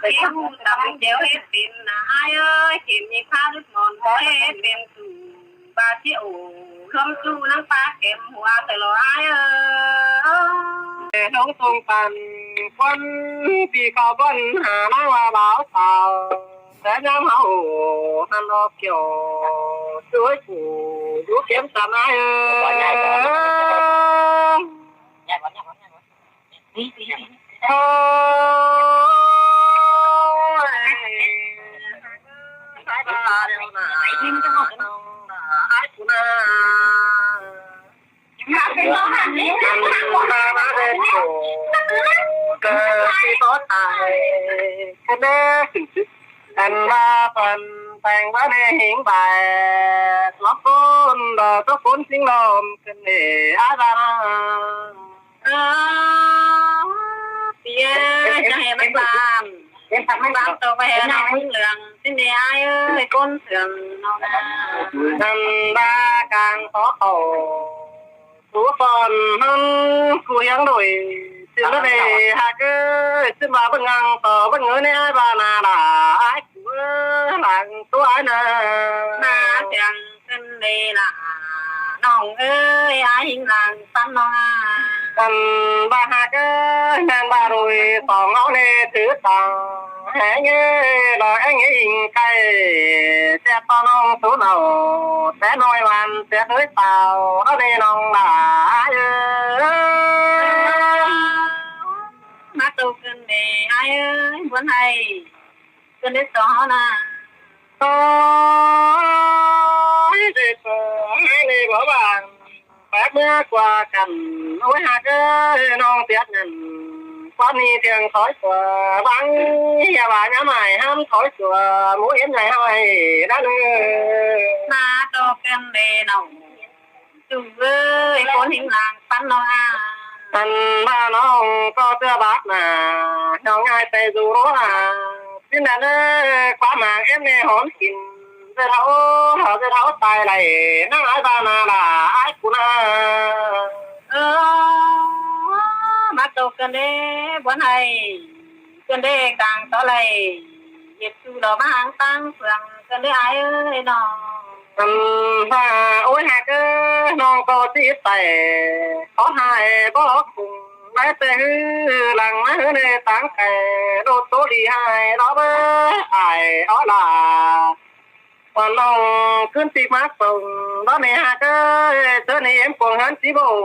Kiẻo ꞌhụ tăm kiẻo hết pên ꞌnạ ải ơi, kiẻo ꞌmí phá lứt mòn báu hết pên ꞌchu. Ba ꞌchí ổ, ꞌlóm ꞌchu ꞌnăng pá kẻm hua tơ lo ải ới. Ê, ꞌlống sung căn, ꞌquám pí khảu ꞌcốn hả ꞌnăng ꞌva báo cáo. Té ꞌnhám ꞌháu ꞌhăn ók kiẻo, ꞌchu ới phủ, dú kiêm tăm ải ới. Ôi, ải ꞌva ꞌlẹo ꞌna, ải phủ ꞌna. Ăn ba ꞌmá đen khổ, cờ khi có tài, khăn đế khửn chức. Ăn ba phần tành bá nê hính bài, lót cốn, đờ tốc cốn chính lộm, khăn đế ải ba ꞌna. Ơ, tía, chả hè mắn ꞌvan. ꞋVa ꞌtố ꞌva hè ꞌnọng ꞌmướng lương, ꞌsịn đé ải ới, ꞌcốn sương ꞌnọng ꞌna. Ăn ba cang tó khảu, sú phón ꞌhướn, ꞌcú hiếng đuổi, ꞌsịn ꞌmá đé ꞌhặc ới, ꞌsịn ꞌva bớng ngăng tó bớng ới ꞌnị ải ba ꞌna đa, ải phủ ới, lăng ꞌtố ải ꞌna. ꞌMá siêng khăn đế ꞌna, ꞌnọng ới, ải hính lăng săn ꞌnọng ꞌna. Ăn ba ꞌhặc ới, ꞌmen ba đuổi song ꞌháu ꞌnị thứ tang. Hé ꞌnhế, lo é ꞌnhế hính khay, ꞌsẹt tó ꞌnọng sú nảu, té ꞌnọi ꞌvan, ꞌsẹt ới tao, đó ꞌnị ꞌnọng đa ải ới. ꞌMá ꞌtố khăn đế ải ới, buôn hay. Khăn đế song ꞌháu ꞌna. Ôi, đế song ꞌnị báu bang. Bác ꞌmứa ꞌquá căn, ôi ꞌhặc ới, ꞌnọng tiết ngăn. Quán ꞌnị thiêng thói ꞌquá, bang, ꞌhia ꞌva ꞌnhá mai hám thói ꞌquá, mú yến nhảy ꞌháu ải, đá nư. ꞌMá ꞌtố khăn đế ꞌnọng, ꞌchu ới, ꞌcốn hính lăng săn ꞌnọng ꞌna. Ăn ba ꞌnọng có tưa bác ꞌna, ꞌnọng ải té dú rúa ꞌna. ꞌSịn đa ꞌnớ, ꞌquám mảng ꞌếm ꞌnê hóm kin. Dưa thảo, thảo dưa thảo tai lai, ꞌnăng ải ba ꞌna đa, ải phủ ꞌna. Ơ, ꞌmá ꞌtố khăn đế buôn hay, khăn đế cang tó lai, ꞌdệt ꞌchu lo ꞌmá háng tang phượng, khăn đế ải ới ꞌnọng. Ăn ba, ôi ꞌhặc ới, ꞌnọng có ꞌchí tai, có hai bó ló khủng, bái té ꞌhứ, lăng ꞌmá ꞌhứ ꞌnê tang kẻ, đột tố đi hai, lo bớ, ải, ó là. Quán ꞌnọng ꞌcứn ꞌtị mác sông, đó ꞌnị ꞌhặc ới, ꞌchớ ꞌnị ꞌếm cuông ꞌhướn ꞌchí bông,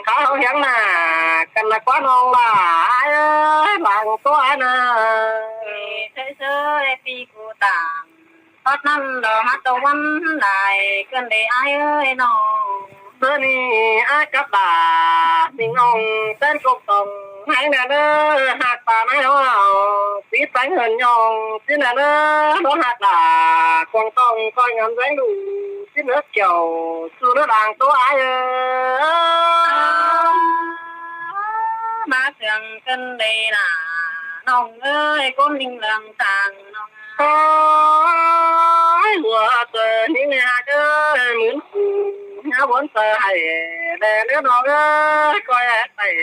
khá ꞌháu hiếng ꞌna, căn ꞌna quán ꞌnọng là ải ới, lăng ꞌtố ải ꞌna. Thế giới pi cu tàng, thoát năm đó hát tâu văn đài, cơn đế ải ới ꞌnọng. Bơ ꞌnị ải cắp đa, ꞌnị ꞌnọng ꞌtến cốc tòng, háng đa đơ, ꞌhặc ta ải ꞌnọng, tí tánh hơn ꞌnọng, tí đa đơ, đó ꞌhặc đa, cuông tòng, coi ngắm dáng đủ, tí nước kiểu, su nước đang tố ải ới. Má sương cơn đế là, ꞌnọng ới, ꞌcốn ninh lương tàng ꞌnọng. Ôi, hua tơ ꞌnị ꞌnê ꞌhặc ới, mướn phủ, ꞌnhá bốn tơ hảy, đe ꞌnớ ꞌnọng ới, coi ải tảy,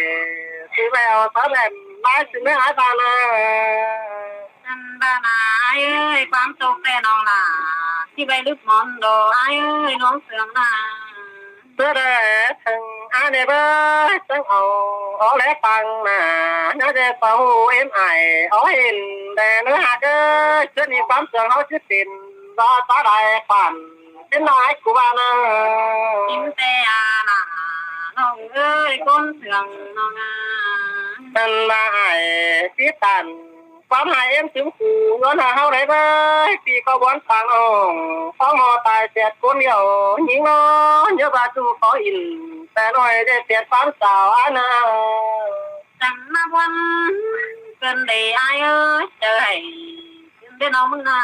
sư vẹo tó đèn, bái sư ꞌnớ ải ba ꞌna. Ăn ba ꞌna ải ới, quám tốc ꞌtẹ ꞌnọng là, ꞌchí bay lứp món đồ ải ới, ꞌluống sương ꞌna. Bơ đe thăng ải ꞌnê bơ, sớng au, ó lé păng ꞌna, ꞌnhá đe pau ꞌếm ải, ó hên, đe ꞌnớ ꞌhặc ới, ꞌchớ ꞌnị quám sương ꞌháu ꞌchí pên, ba tá đai khoản, pên lai cu ba ꞌna. Im ꞌtẹ a ꞌna, ꞌnọng ới, ꞌcốn sương ꞌnọng ꞌna. Ăn ba ải, ꞌchí tản, quám hai ꞌếm chứng phủ, ꞌnhón ha ꞌháu đảy bới, ꞌpi có bón pang ỏng, phóng mò tài tiệt ꞌcốn điêu, ꞌnhính ꞌnớ, ꞌnhớ ba ꞌchu có ỉn, ꞌtẹ ꞌnọi đe tiệt quám sao ải ꞌna. Chắng ꞌmá bón, cơn đế ải ới, chớ hảy, cơn đế ꞌnọng ꞌmứng ꞌna.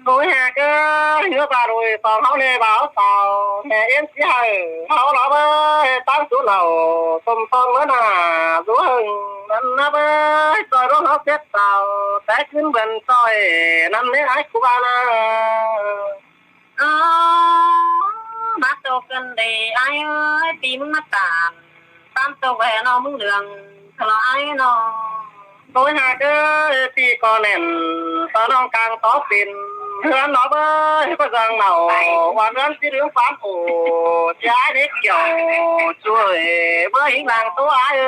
Ôi ꞌhặc ới, ꞌnhớ ba đuổi, song ꞌháu ꞌnê báo sao, mẹ ꞌếm ꞌchí hảư, ꞌháu lo bới, táng sú nảu, tôm son ꞌmớ ꞌna, dú hưng, ꞌnặn ꞌna bới, ꞌchoi đuống ꞌháu ꞌsết sao, té ꞌcứn bươn ꞌchoi, ꞌnặn ꞌnế ải cu ba ꞌna. Ơ, bác tô cơn đế ải ới, ꞌpi ꞌmứng ꞌmá tản, ꞌtám tô ꞌva ꞌnọng ꞌmứng lương, thả lo ải ꞌnọng. Ôi ꞌhặc ới, ꞌpi ꞌcọ nẻn, tó ꞌnọng cang tó pên, ꞌhướn nó bới, ꞌcọ dang nảu, ꞌva ꞌhướn ꞌchí đương phán ổ, ꞌchí ải đế kiểu, ꞌchu ới, bới hính lăng tô ải ới.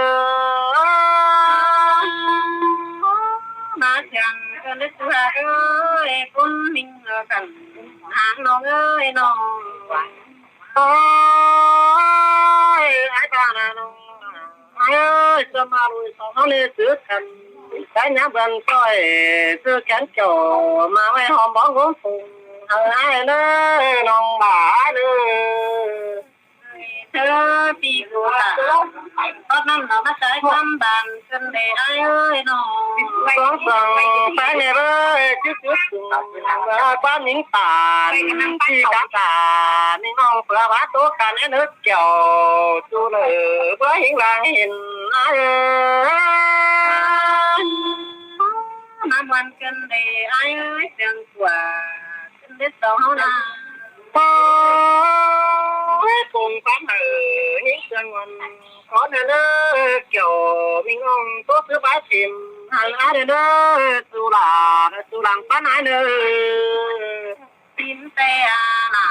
Bác chắng Lít hả ơi, ꞌcốn ꞌminh khăn háng ꞌnọng ơi ꞌnọng. Ôi, ải ꞌva ꞌnọng ải ơi, ꞌchớ ꞌma lui song ꞌháu ꞌnị ꞌchư khăn, cái nhá bươn ꞌsội, ꞌchư kén kiẻo ꞌma ꞌvạy hom bóng gốm phung, hảư ải ꞌnớ ꞌnọng ꞌva ải ꞌnớ. Thơ pi cô ta, tót ꞌnặn nó ꞌmá sai ꞌquám ban, ꞌcứn đê ải ơi ꞌnọng. Song song sai ꞌnị ꞌvới, ꞌchư ꞌchư phung, ꞌquám ꞌminh ta, ꞌchư cá ta, ꞌminh ꞌnọng ꞌpưa bá tô căn é ꞌnớ kiẻo, ꞌchu ꞌnớ báu ꞌhính lăng hên ải ơi. ꞌMá ꞌmuôn ꞌcứn đê ải ơi, siêng ꞌquá ꞌcứn đê song ꞌháu ꞌna. Ôi, phung ꞌquám hảư ꞌnhính siêng ꞌngon, ꞌcốn ꞌnớ ꞌnớ kiẻo, ꞌminh ꞌnọng ꞌtố ꞌchư bá chim, hảư ải ꞌnớ ꞌnớ, ꞌchu lả, ꞌchu lăng ꞌpắn ải ꞌnớ. Tin té a nả,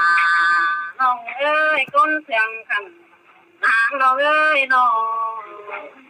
ꞌnọng ơi, ꞌcốn siêng khăn háng ꞌnọng ơi ꞌnọng.